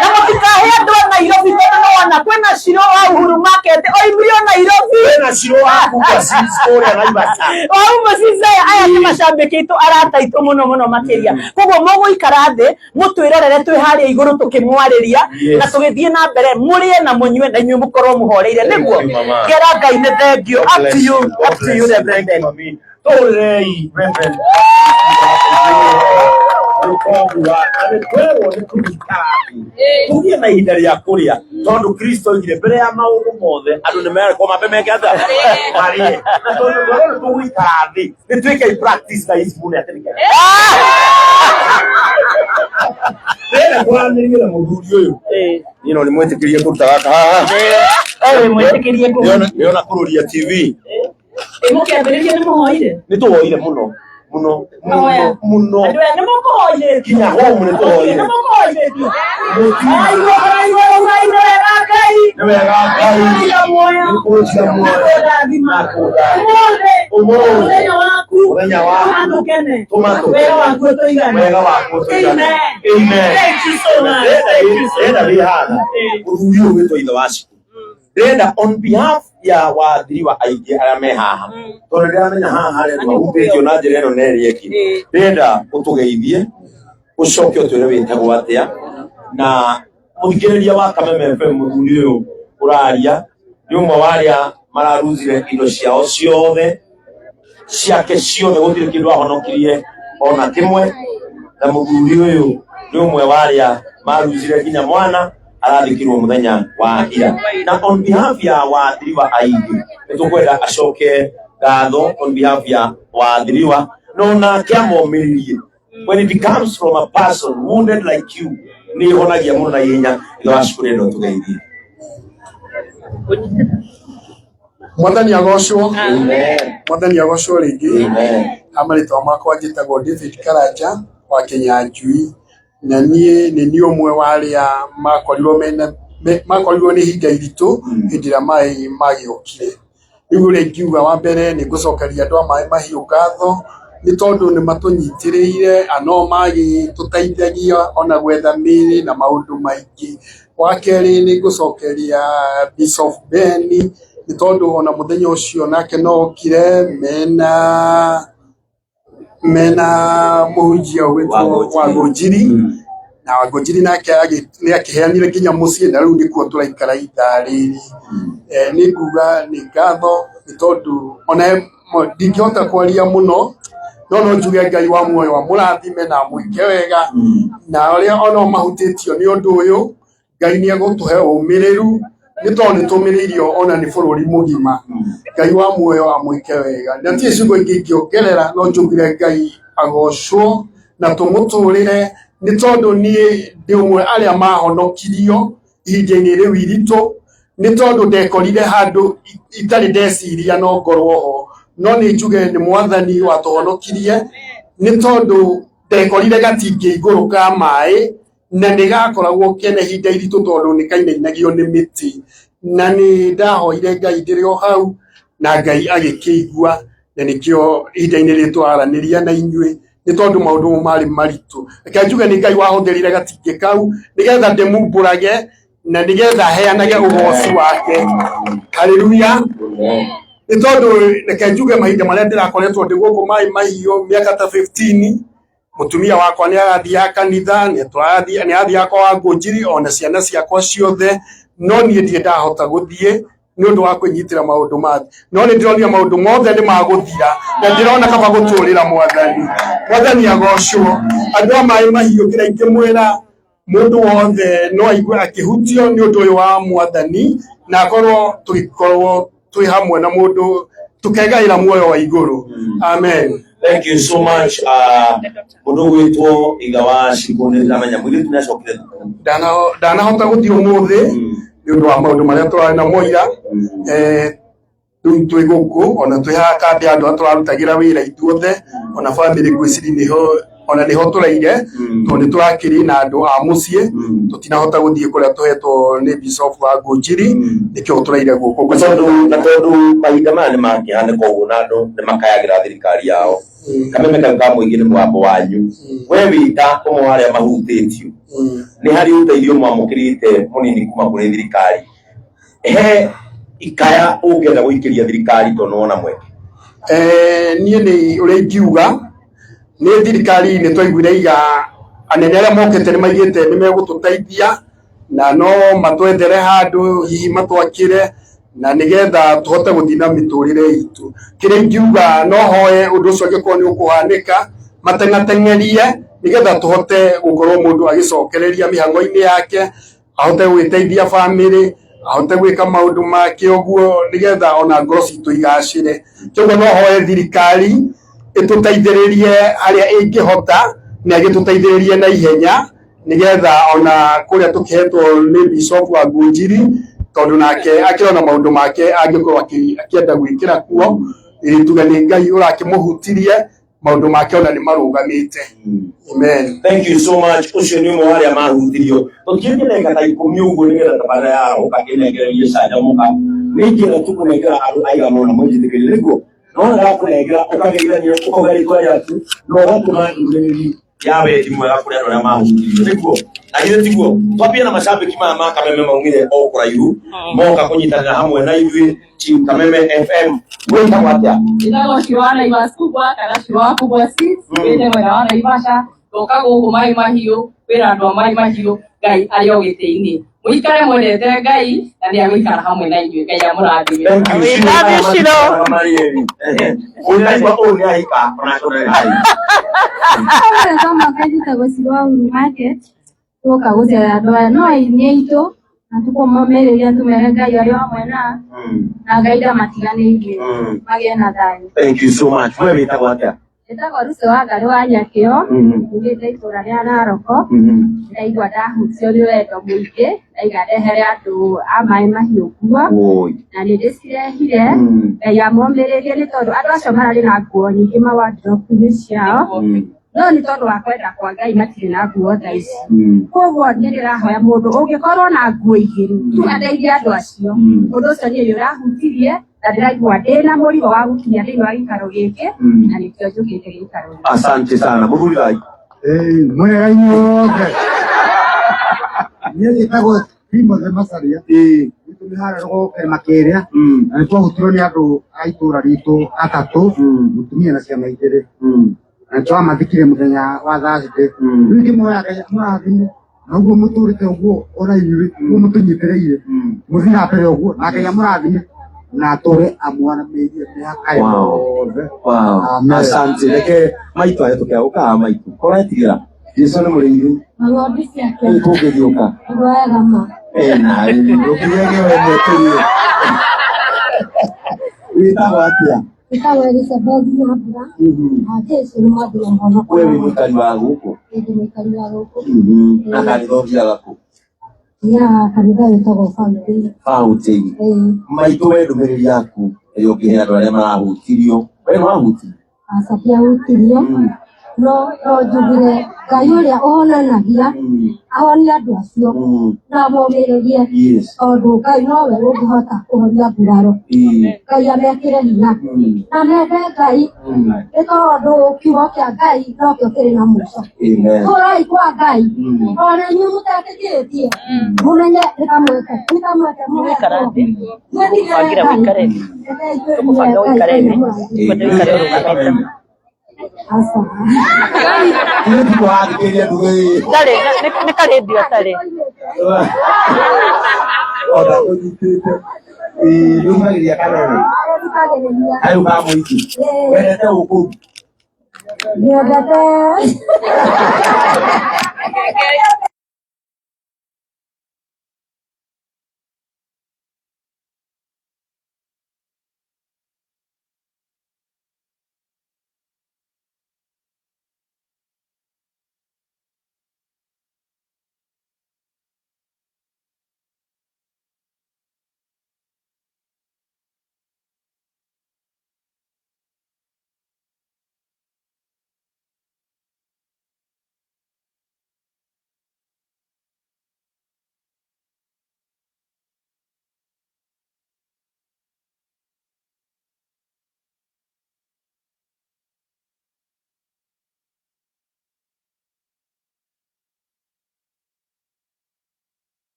na mũtikahe andũ a Nairobi tondũ nĩ wona kwĩna Shiro wa Uhuru Market oimire o Nairobi. Kwĩna Shiro wa Kuka Seeds kũrĩa Naivasha. Wauma Cizaya, aya nĩ macambĩki aitũ, arata aitũ mũno mũno makĩria. Koguo mũgũikara thĩ mũtwĩrorere twĩ harĩa igũrũ tũkĩmwarĩria Yes. na tũgĩthiĩ na mbere mũrĩe na mũnyue na inyuĩ mũkorwo mũhoreire, nĩguo? Thank you, mama. Ngera Ngai nĩ thank you. God Up to bless you, you. God up to you, bless you. Reverend. Thank you, mami. Tũhũrĩrei, Reverend. Tũkogua, na nĩ twerwo nĩ kũnyita thĩ. Tũgĩe na ihinda rĩa kũrĩa tondũ Kristo oigire mbere ya maũndũ mothe andũ nĩ merekwo mambe meke atĩa? Marĩe. Na tondũ twerwo nĩ tũgũikara thĩ nĩ twĩkei practice na ici mũno atĩ nĩkĩ. Ndĩrenda kwaranĩria na mũthuri ũyũ. Niĩ no nĩmwĩtĩkĩrie kũruta gaka haha. Ewe mwĩtĩkĩrie kũruta. Ndĩrona kũrũria TV. Mũkĩambĩrĩria nĩ mũhoire? Nĩ tũhoire mũno mũno mũno mũno. Andũ aya nĩ mũkũhoirĩtio. Nginya home nĩ tũhoire. Nĩ mũkũhoirĩtio. Araigua, araigua, araigua wega Ngai. Nĩ wega Ngai. Nĩkũtiga muoyo. Nĩkũtiga muoyo. Nĩkũrathima. Nakũrathima. Ũmũthĩ. Ũmũthĩ. Mũthenya waku. Mũthenya waku. Tũma tũkene. Tũma tũkene. Wega waku ũtũigane. Wega waku ũtũigane. Amen. Amen. Thank you so much. Thank you so Ndĩrenda much. wĩ haha mũthuri ũyũ wĩtwo ithe wa Shiko. Ndĩrenda on behalf ya wathiriwa aingĩ arĩa me haha tondũ ndĩramenya haha harĩa andũ mahumbĩtio na njĩra ĩno na ĩrĩa ĩngĩ. Ndĩrenda ũtũgeithie ũcoke ũtwĩre wĩtagwo atĩa na mũthikĩrĩria wa Kameme FM mũthuri ũyũ ũraria nĩ ũmwe wa arĩa mararuzire indo ciao ciothe ciake ciothe gũtirĩ kĩndũ ahonokirie ona kĩmwe na mũthuri ũyũ nĩ ũmwe wa arĩa maruzire nginya mwana arathikirwo mũthenya wa ira na on behalf ya wathiriwa aingĩ nĩ tũkwenda acoke ngatho on behalf ya wathiriwa no nake amomĩrĩrie when it comes from a person wounded like you nĩ ĩhonagia mũno na ihenya ithe wa cukuru ĩno tũgeithie. Mwathani agocwo. Amen. Mwathani agocwo rĩngĩ. Amen. Ha marĩtwa makwa njĩtagwo David Karanja wa Kinyanjui na niĩ nĩ niĩ ũmwe wa arĩa makorirwo mena makorirwo nĩ ihinda iritũ hĩndĩ ĩrĩa maĩ magĩũkire. Rĩu ũrĩa ingiuga wa mbere nĩ ngũcokeria andũ a Maĩ Mahiũ ngatho nĩ tondũ nĩ matũnyitĩrĩire na no magĩtũteithagia ona gwetha mĩrĩ na maũndũ maingĩ. Wa kerĩ nĩ ngũcokeria Bishop Ben nĩ tondũ ona mũthenya ũcio nake no okire mena mũhunjia ũgwĩtwo Wangũnjiri na Wangũnjiri nake nĩ akĩheanire nginya mũciĩ na rĩu nĩkuo tũraikara ithaa rĩrĩ. Nĩ nguga nĩ ngatho nĩ tondũ ona ndingĩhota kwaria mũno no no njuge Ngai wa muoyo amũrathime na amwĩke wega na arĩa ona mahutĩtio nĩ ũndũ ũyũ Ngai nĩ egũtũhe ũmĩrĩru nĩ tondũ nĩ tũmĩrĩirio ona nĩ bũrũri mũgima. Ngai wa muoyo amwĩke wega na tirĩ ciugo ingĩ ingĩongerera no njugire Ngai agocwo na tũmũtũrĩre nĩ tondũ niĩ ndĩ ũmwe arĩa mahonokirio ihinda-inĩ rĩu iritũ nĩ tondũ ndekorire handũ itarĩ ndeciria no ngorwo ho no nĩ njuge nĩ Mwathani watũhonokirie nĩ tondũ ndekorire gatingĩ igũrũ ka maĩ na nĩ gakoragwo kena ihinda iritũ tondũ nĩ kainainagio nĩ mĩtĩ na nĩ ndahoire Ngai ndĩrĩ o hau na Ngai agĩkĩigua na nĩkĩo ihinda-inĩ rĩrĩ tũraranĩria na inyuĩ nĩ tondũ maũndũ mau marĩ maritũ. Reke njuge nĩ Ngai wahũthĩrire gatingĩ kau nĩgetha ndĩmumbũrage na nĩgetha heanage ũgoci wake. Haleluya. Nĩ tondũ reke njuge mahinda marĩa ndĩrakoretwo ndĩ gũkũ Maĩ Mahiũ mĩaka ta 15 mũtumia wakwa nĩ arathiaga kanitha nĩ arathiaga kwa Wangũnjiri ona ciana ciakwa ciothe no niĩ ndirĩ ndahota gũthiĩ Nĩ ũndũ wa kwĩnyitĩra maũndũ ma thĩ, no nĩ ndĩronire maũndũ mothe nĩ magũthira, na ndĩrona kaba gũtũrĩra Mwathani. Mwathani agocwo. Andũ a Maĩ Mahiũ, kĩrĩa ingĩmwĩra mũndũ wothe no aigue akĩhutio nĩ ũndũ ũyũ wa Mwathani, na akorwo tũgĩkorwo twĩ hamwe na mũndũ tũkegaĩra muoyo wa igũrũ. Amen. Thank you so much. Mũndũ gwĩtwo Itha wa Shiko, nĩ ndĩramenya mũirĩtu nĩ acokire thukuru. Ndanahota gũthiĩ ũmũthĩ nĩ ũndũ wa maũndũ marĩa tũrarĩ namo ira. Rĩu twĩ gũkũ, ona twĩ haha kambĩ ya andũ arĩa tũrarutagĩra wĩra ithuothe, ona bamĩrĩ ngwĩciria nĩho, ona nĩho tũraire, tondũ nĩ tũrakĩrĩ na andũ a mũciĩ, tũtinahota gũthiĩ kũrĩa tũhetwo nĩ Bishop wa Ngũnjiri, nĩkĩo tũraire gũkũ. Na tondũ mahinda maya nĩ makĩhanĩka ũguo na andũ nĩ makayagĩra thirikari yao, kameme kau ka mũingĩ nĩ mũgambo wanyu. We wĩta ũmwe wa arĩa mahutĩtio, nĩ harĩ ũteithio mwamũkĩrĩte mũnini kuma kũrĩ thirikari? He ikaya ũngĩenda gũikĩria thirikari tondũ nĩwona mweke? Niĩ nĩ ũrĩa ingiuga nĩ thirikari, nĩ twaiguire iga anene arĩa mokĩte nĩ maigĩte nĩ megũtũteithia na no matwethere handũ hihi matwakĩre na nĩgetha tũhote gũthiĩ na mĩtũrĩre itũ. Kĩrĩa ingiuga, no hoe ũndũ ũcio angĩkorwo nĩ ũkũhanĩka, mateng'ateng'erie nĩgetha tũhote gũkorwo mũndũ agĩcokereria mĩhang'o-inĩ yake, ahote gwĩteithia bamĩrĩ, ahote gwĩka maũndũ make ũguo, nĩgetha ona ngoro citũ igacĩre. Kĩoguo no hoe thirikari ĩtũteithĩrĩrie harĩa ĩngĩhota, na ĩgĩtũteithĩrĩrie na ihenya, nĩgetha ona kũrĩa tũkĩhetwo nĩ Bishop wa Ngũnjiri, tondũ nake akĩrona maũndũ make angĩkorwo akĩenda gwĩkĩra kuo, tuge nĩ Ngai ũrakĩmũhutirie, maũndũ make ona nĩ marũgamĩte. Amen. Thank you so much. Ũcio nĩ ũmwe wa arĩa mahutirio. Tũkinyĩtie ndagĩka ta 10 ũguo nĩgetha tabarĩra yarahũka ĩnengererie canjamũka. Nĩ ingĩenda tu kũnengera andũ aigana ũna mũnjĩtĩkĩrie, nĩguo nona ndakũnengera ũkageithania, ũkauga rĩtwa rĩaku na ũgatũma ndũmĩrĩri ya wendi mwega kũrĩ andũ arĩa mahutirio, nĩguo na githĩ tiguo? Twambie na macambĩki maya ma Kameme maumire o kũraihu moka kũnyitanĩra hamwe na ithuĩ team Kameme FM. Wĩtagwo atĩa? Njĩtagwo Shiro wa Naivas Kubwa kana Shiro wa Kubwa Seeds, wĩte mwena wa Naivasha, ndoka gũkũ Maĩ Mahiũ kwĩra andũ a Maĩ Mahiũ Ngai arĩ o gĩtĩ-inĩ. Mũikare mwendete Ngai na nĩ agũikara hamwe na inyuĩ. Ngai amũrathime. Thank you. We love you, Shiro. Ũnaigua ũũ nĩ ahika onake ũrarĩ hai. Kama njĩtagwo Shiro wa Uhuru Market, twoka gũcera andũ aya no aini aitũ na tũkũmomĩrĩria tũmere Ngai arĩ o hamwe na na Ngai ndamatiganĩirie, magĩe na thayũ. Thank you so much. We wĩtagwo atĩa? Njĩtagwo Lucy Wangari wa Nyakĩo, umĩte itũũra rĩa Naroko. Ndaigua ndahutio nĩ wendo mũingĩ, ndaiga ndehere andũ a Maĩ Mahiũ nguo, Oi. na nĩ ndĩcirehire. Ngai amomĩrĩrie, nĩ tondũ andũ acio mararĩ na nguo nyingĩ mawardrobe-inĩ ciao, no nĩ tondũ wa kwenda kwa Ngai matirĩ na nguo tha ici. Koguo nĩ ndĩrahoya mũndũ ũngĩkorwo na nguo igĩrĩ tu ateithie andũ acio. Ũndũ ũcio niĩ nĩ ũrahutirie na ndĩraigua ndĩna mũrigo wa gũkinya thĩinĩ wa gĩikaro gĩkĩ, na nĩkĩo njũkĩte gĩikaro gĩkĩ. Asante sana. Mũthuri thai. Mwega inyuothe. Niĩ njĩtagwo Timothy Macharia. Gwitũ nĩ harĩa rũgongo kĩrĩma kĩrĩa, na nĩ twahutirwo nĩ andũ a itũũra ritũ atatũ, mũtumia na ciana igĩrĩ, na nĩ twamathikire mũthenya wa Thursday. Rĩu ingĩmũhoya Ngai amũrathime na ũguo mũtũrĩte ũguo, ona inyuĩ ũguo mũtũnyitĩrĩire, mũthiĩ na mbere ũguo, na Ngai amũrathime na atũre amwaramĩirie mĩaka yothe. Amen. Asante. Reke maitũ ahĩtũke ũkaga maitũ. Koretigĩra. Jesu nĩ mũrĩithi. Ng'ondu ciake. Ĩ kũngĩthiũka. Wega ma. Eh, nawe ndũkiwege we mwĩtũrie. Wĩtagwo atĩa? Njĩtagwo Elizabeth Nyambura, na Jesu nĩ mwathi na mũhonokia. We wĩ mũikari wa gũkũ? Ndĩ mũikari wa gũkũ. Na kanitha ũthiaga kũ? Thiaga kanitha wĩtagwo Fountain. Fountain. Ĩĩ. Maitũ, we ndũmĩrĩri yaku ĩrĩa ũngĩhe andũ arĩa marahutirio. We nĩ wahutirio? Aca, ndiahutirio, no no njugire Ngai ũrĩa ũhonanagia ahonie andũ acio na amomĩrĩrie, tondũ Ngai nowe ũngĩhota kũhonia nguraro. Ngai amekĩre hinya na mende Ngai, nĩ tondũ kiugo kĩa Ngai nokĩo kĩrĩ na mũico. Amen. Tũrai kwa Ngai, ona inyuĩ mũtetĩkĩtie, mũmenye nĩ kamweke, nĩ kamweke. Ũikara thĩ. Mwĩtigĩre Tũkũbangĩra Ngai. ũikare thĩ. Tũkũbanga ũikare thĩ. Kwenda ũikare ũrũgamĩte. Aca. Ithuĩ tũrathikĩrĩria nduge ĩ. Ndarĩ, nĩ karĩndio atarĩ. Ona ũnyitĩte. Ĩĩ nĩ umagĩria kana we? Thikagĩrĩria. Kayũ ka mũingĩ. Wendete ũkũ? Nyendete.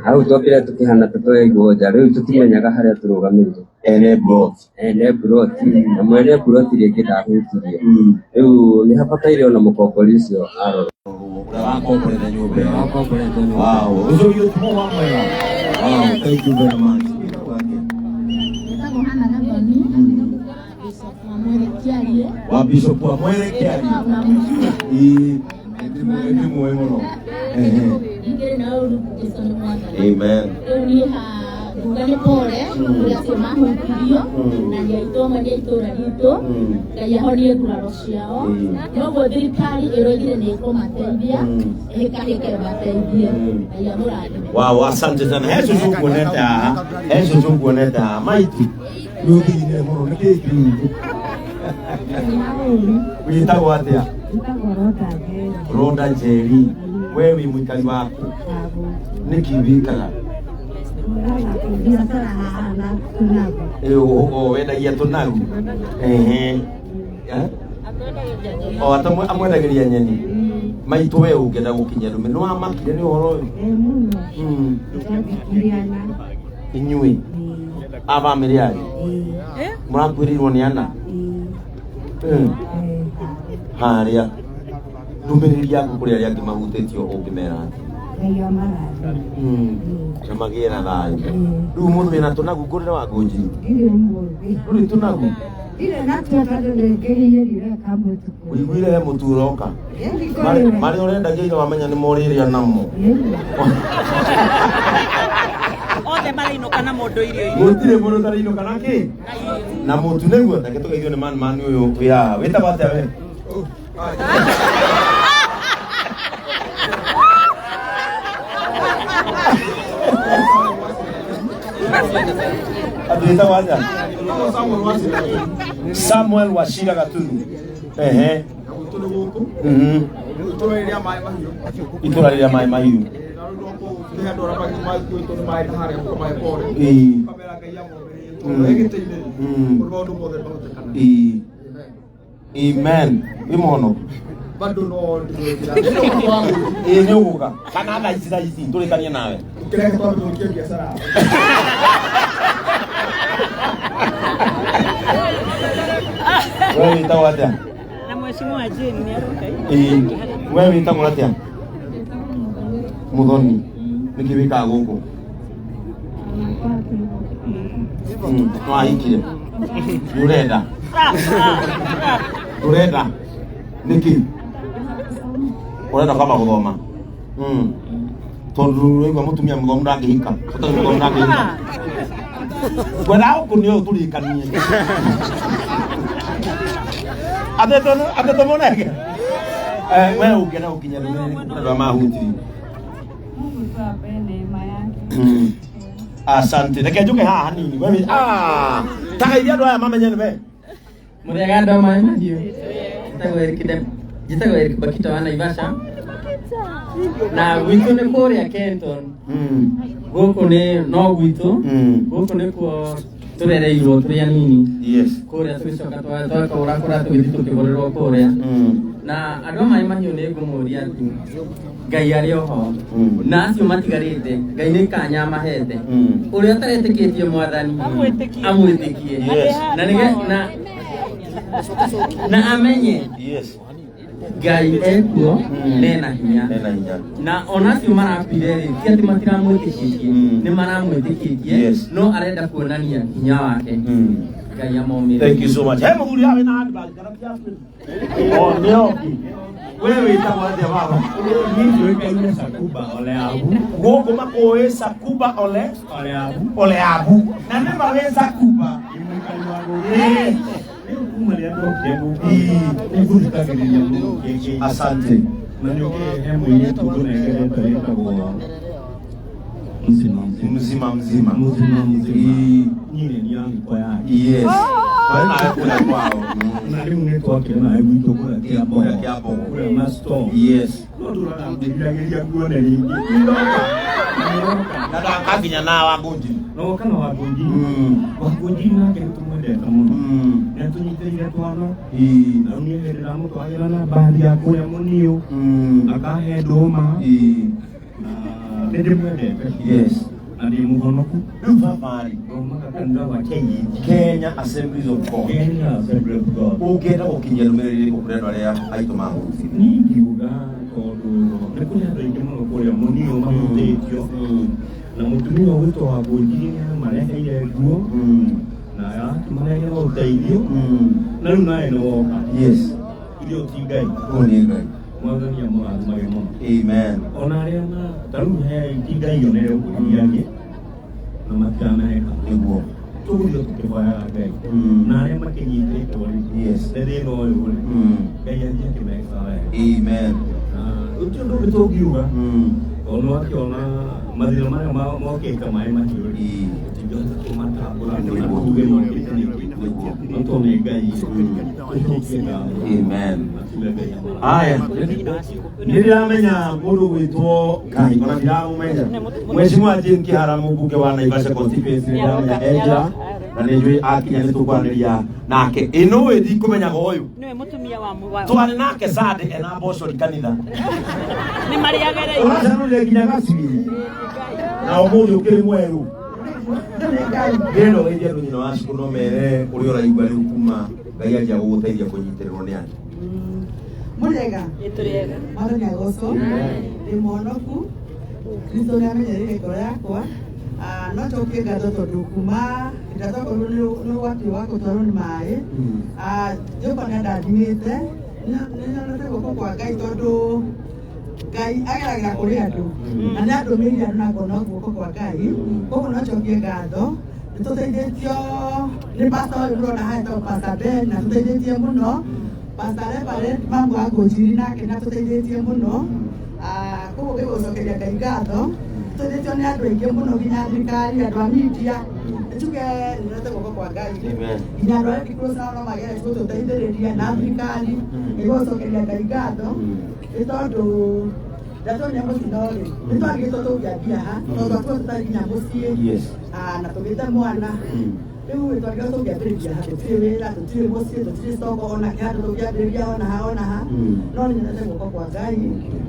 Hau twambire tukihana ta twaigwo nja riu tutimenyaga haria turugamire. Ene plot. Ene ploti na mwene ploti ringi ndahutirio. Riu ni habataire ona mukombori ucio arorwo. Ũrĩa wakomborete nyũmba ĩyo. Wakomborete nyũmba. Wow. Ũcio ũtũmwo wa mwega. Wow, thank you very much. Njĩtagwo Hannah Gathoni, Bishop wa Mwere Kĩarie. Wa Bishop wa Mwere Kĩarie. Unamjua? Ĩĩ, ndĩmũĩ mũno. Ehe. Ningĩ na ũru Jesũ nĩ mwathani. Amen. Rĩu niĩ nguga nĩ pole kũrĩ acio mahutirio na nĩ aitũ amwe nĩ a itũũra ritũ. Ngai ahonie nguraro ciao. Noguo thirikari ĩroigire nĩ ĩkũmateithia, ĩhĩkahĩke ĩmateithie. Ngai amũrathime. Wow, asante sana. He cucu nguonete haha. He cucu nguonete haha. Maitu. Nĩ ũthigine mũno. Nĩ kĩĩ kĩu? Wĩtagwo atĩa? Rhoda Njeri. We wĩ mũikari waku? Nĩkĩ wĩkaga? Ĩ, wendagia tũnagu. Ehe. Eh? O amwendagĩria nyeni. Maitũ we ũngĩenda gũkinyia ndũmĩrĩri. Nĩ wamakire nĩ ũhoro ũyũ? Inyuĩ a bamĩrĩ yanyu mũrakuĩrĩirwo nĩ ana? Harĩa ndũmĩrĩri yaku kũrĩ arĩa angĩ mahutĩtio ũngĩmera atĩa? Na magĩe na thayũ. Rĩu mũndũ wĩna tũnagu ngũrĩre wa ngũnjiri. Ndũrĩ tũnagu? Ũiguire he mũtu ũroka? Marĩa ũrendagia ira wamenya nĩ morĩrĩa namo. Othe marainũka na mũndũ irio irio. Gũtirĩ mũndũ ũtarainũka na kĩ? Na mũtu nĩguo. Reke tũgeithio nĩ man man ũyũ wĩ haha. Wĩtagwo atĩa we? Atĩ wĩtagwo atĩa? Samuel Wachira Gaturu. Ehe. Itũra rĩrĩa maĩ mahiũ. Ĩĩ. Ĩĩ. Amen. Wĩ mũhonoku? Ĩĩ nĩ ũgũka. Kana thaa ici thaa ici tũrĩkanie nawe. We wĩtagwo atĩa? Na mheshimiwa Jane nĩ aroka. Ĩĩ. We wĩtagwo atĩa? Muthoni. Nĩkĩ wĩkaga gũkũ? Nĩwahikire? Nĩ ũrenda? Ũrenda? Nĩkĩ? Ũrenda kwamba gũthoma? Tondũ ũraigua mũtumia mũthomu ndangĩhika. Ũtarĩ mũthomu ndangĩhika. Ngwendaga gũkũnia ũyũ tũrĩkanie. Atĩtwo mũnenge? We ũngĩenda gũkinyia ndũmĩrĩri kũrĩ andũ arĩa mahutirio? Asante. Reke njuke haha hanini. We ta geithia andũ aya mamenye nĩ we. Mũrĩega andũ a Maĩ Mahiũ. Njĩtagwo Eric Bakita wa Naivasha. Na gwitũ nĩ kũrĩa Kenton. Gũkũ nĩ no gwitũ. Gũkũ nĩkuo Tũrereirwo tũrĩ anini. Yes. Kũrĩa tũgĩcoka twakũra kũrĩa tũgĩthiĩ tũkĩgũrĩrwo kũrĩa. Na andũ a Maĩ Mahiũ nĩ ngũmũria tu Ngai arĩ oho na acio matigarĩte Ngai nĩ kanya amahete ũrĩa ũtaretĩkĩtie mwathani amwĩtĩkie. Yes. Na na amenye Yes. Ngai ekuo nena hinya. Nena hinya. Na ona acio marakuire rĩ ti atĩ matiramwĩtĩkĩtie, nĩ maramwĩtĩkĩtie. Yes. No arenda kuonania hinya wake. Ngai amomĩrĩrie. Thank you so much. He muthuri awe na handbag kana ti aku. Oh, nĩo. We wĩtagwo atĩa baba? Niĩ njũĩkaine Sakuba Oleabu. Gũkũ makũĩ Sakuba Ole Oleabu. Oleabu. Na nĩ ma wĩ Sakuba. Rĩu kuma rĩrĩa ndokire gũkũ nĩ ngũthikagĩrĩria mũno kĩngĩ. Asante. Na nĩũkĩ he mũirĩtu ngũnengerete wĩtagwo Mzima mzima. Mzima mzima. Mzima mzima. Niĩ nĩ niĩ yake. Yes. Twarĩ nawe kũrĩa kwao. Na rĩu nĩ twakire nawe gwitũ kũrĩa Kũrĩa Kĩambogo. Kũrĩa Masto. Yes. No tũraga ngĩriragĩria nguone rĩngĩ. Nĩndoka. Na ndakakinya na Wangũnjiri. Na woka na Wangũnjiri. Wangũnjiri nake nĩ tũmwendete mũno. Nĩ atũnyitĩrĩire twana. Na rĩu niĩ hĩndĩ ndamũtwarĩra na mbathi ya kũrĩa Mũniũ. Akahe ndũma. Na nĩ ndĩmwendete. Yes. Na ndĩ mũhonoku. Rĩu baba rĩ. Thomaga kanitha wa KAG. Kenya Assemblies of God. Kenya Assemblies of God. Ũngĩenda gũkinyia ndũmĩrĩri ĩrĩkũ kũrĩ andũ arĩa aitũ mahutire? Niĩ ingiuga tondũ nĩ kũrĩ andũ aingĩ mũno kũrĩa Mũniũ mahutĩtio. Na mũtumia ũgwĩtwo Wangũnjiri nĩ amareheire nguo. Na akĩmarehera ũteithio. Na rĩu nawe nĩ woka. Yes. Irio ti Ngai. Ũũ nĩ Ngai. Mwathani amũrathimage mũno. Amen. Ona arĩa ma ta rĩu he itinga ionere ũkũrĩria na matiranaheka. Nĩguo. Tũgũthiĩ tũkĩhoyaga Ngai. Na arĩa makĩnyitĩtwo rĩ. Yes. Nĩ thĩna ũyũ rĩ. Ngai athiĩ akĩmekaga wega. Amen. Na gũtirĩ ũndũ ũngĩ tũngiuga. Tondũ nĩwakĩona mathĩna marĩa mokĩte Maĩ Mahiũ rĩ. Tũtingĩhota kũmatambũra na tuge mokĩte nĩkĩ. No tondũ nĩ Ngai tũcokie ngatho. Amen. Na tuge Ngai amũrathime. Aya. Nĩ ndĩramenya mũndũ gwĩtwo Ngai ona ndiramũmenya. Mheshimiwa Jane Kihara mũmbunge wa Naivasha constituency nĩ ndĩramenya e njĩra na nĩ njũĩ akinya nĩ tũkwaranĩria nake. Ĩ nũĩ ndikũmenyaga ũyũ. Nĩwe mũtumia wa Twarĩ nake Sunday ena mbocori kanitha. Nĩ marĩagereire. Ũracanũrire nginya gacui. Na ũmũthĩ ũkĩrĩ mwerũ. Ndĩrenda ũgeithie andũ nyina wa cukuru no mere ũrĩa ũraigua rĩu kuma Ngai anjia gũgũteithia kũnyitĩrĩrwo nĩ andũ. Mũrĩega? Mwathani agocwo. Ndĩ mũhonoku. Kristo nĩ amenyereire ngoro yakwa. No njokie ngatho tondũ kuma hĩndĩ ĩrĩa twakorirwo nĩ ũgwati wa gũtwarwo nĩ maĩ, Jehova nĩ andathimĩte. Nĩ nyonete guoko kwa Ngai tondũ Ngai ageragĩra kũrĩ andũ na nĩ andũmĩire andũ na ngona guoko kwa Ngai. Koguo no njokie ngatho. Nĩ tũteithĩtio nĩ pastor ũyũ mũrona haha etagwo Pastor Ben, na tũteithĩtie mũno. Pastor Reverend Mamu wa Ngũnjiri nake nĩ atũteithĩtie mũno. Koguo ngĩgũcokeria Ngai ngatho. Tũteithĩtio nĩ andũ aingĩ mũno nginya thirikari, andũ a media. Njuge nĩ guoko kwa Ngai. Nginya andũ a Red Cross nao no mageretie gũtũteithĩrĩria na thirikari. Nĩgũcokeria Ngai ngatho nĩ tondũ ndatuonia mũtino rĩ, nĩ twagĩrĩtwo tũngĩambia ha tondũ twakorwo tũtarĩ nginya mũciĩ. Yes. Na tũgĩte mwana. Rĩu twagĩrĩirwo tũngĩambĩrĩria ha, tũtirĩ wĩra, tũtirĩ mũciĩ, tũtirĩ soko ona kĩ handũ tũngĩambĩrĩria ona ha ona ha. No nĩ nyonete guoko kwa Ngai.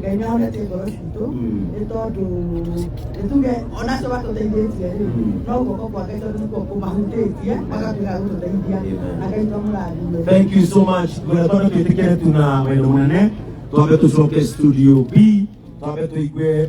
Ngai nĩ ahonetie ngoro citũ nĩ tondũ nĩ tuge ona acio matũteithĩtie rĩ, no guoko kwa Ngai tondũ nĩkuo kũmahutĩtie magatuĩka a gũtũteithia. Na Ngai twamũrathime. Thank you so much. Ngwenda twambe twĩtĩkĩre tu na wendo mũnene twambe tũcoke studio B twambe tũigue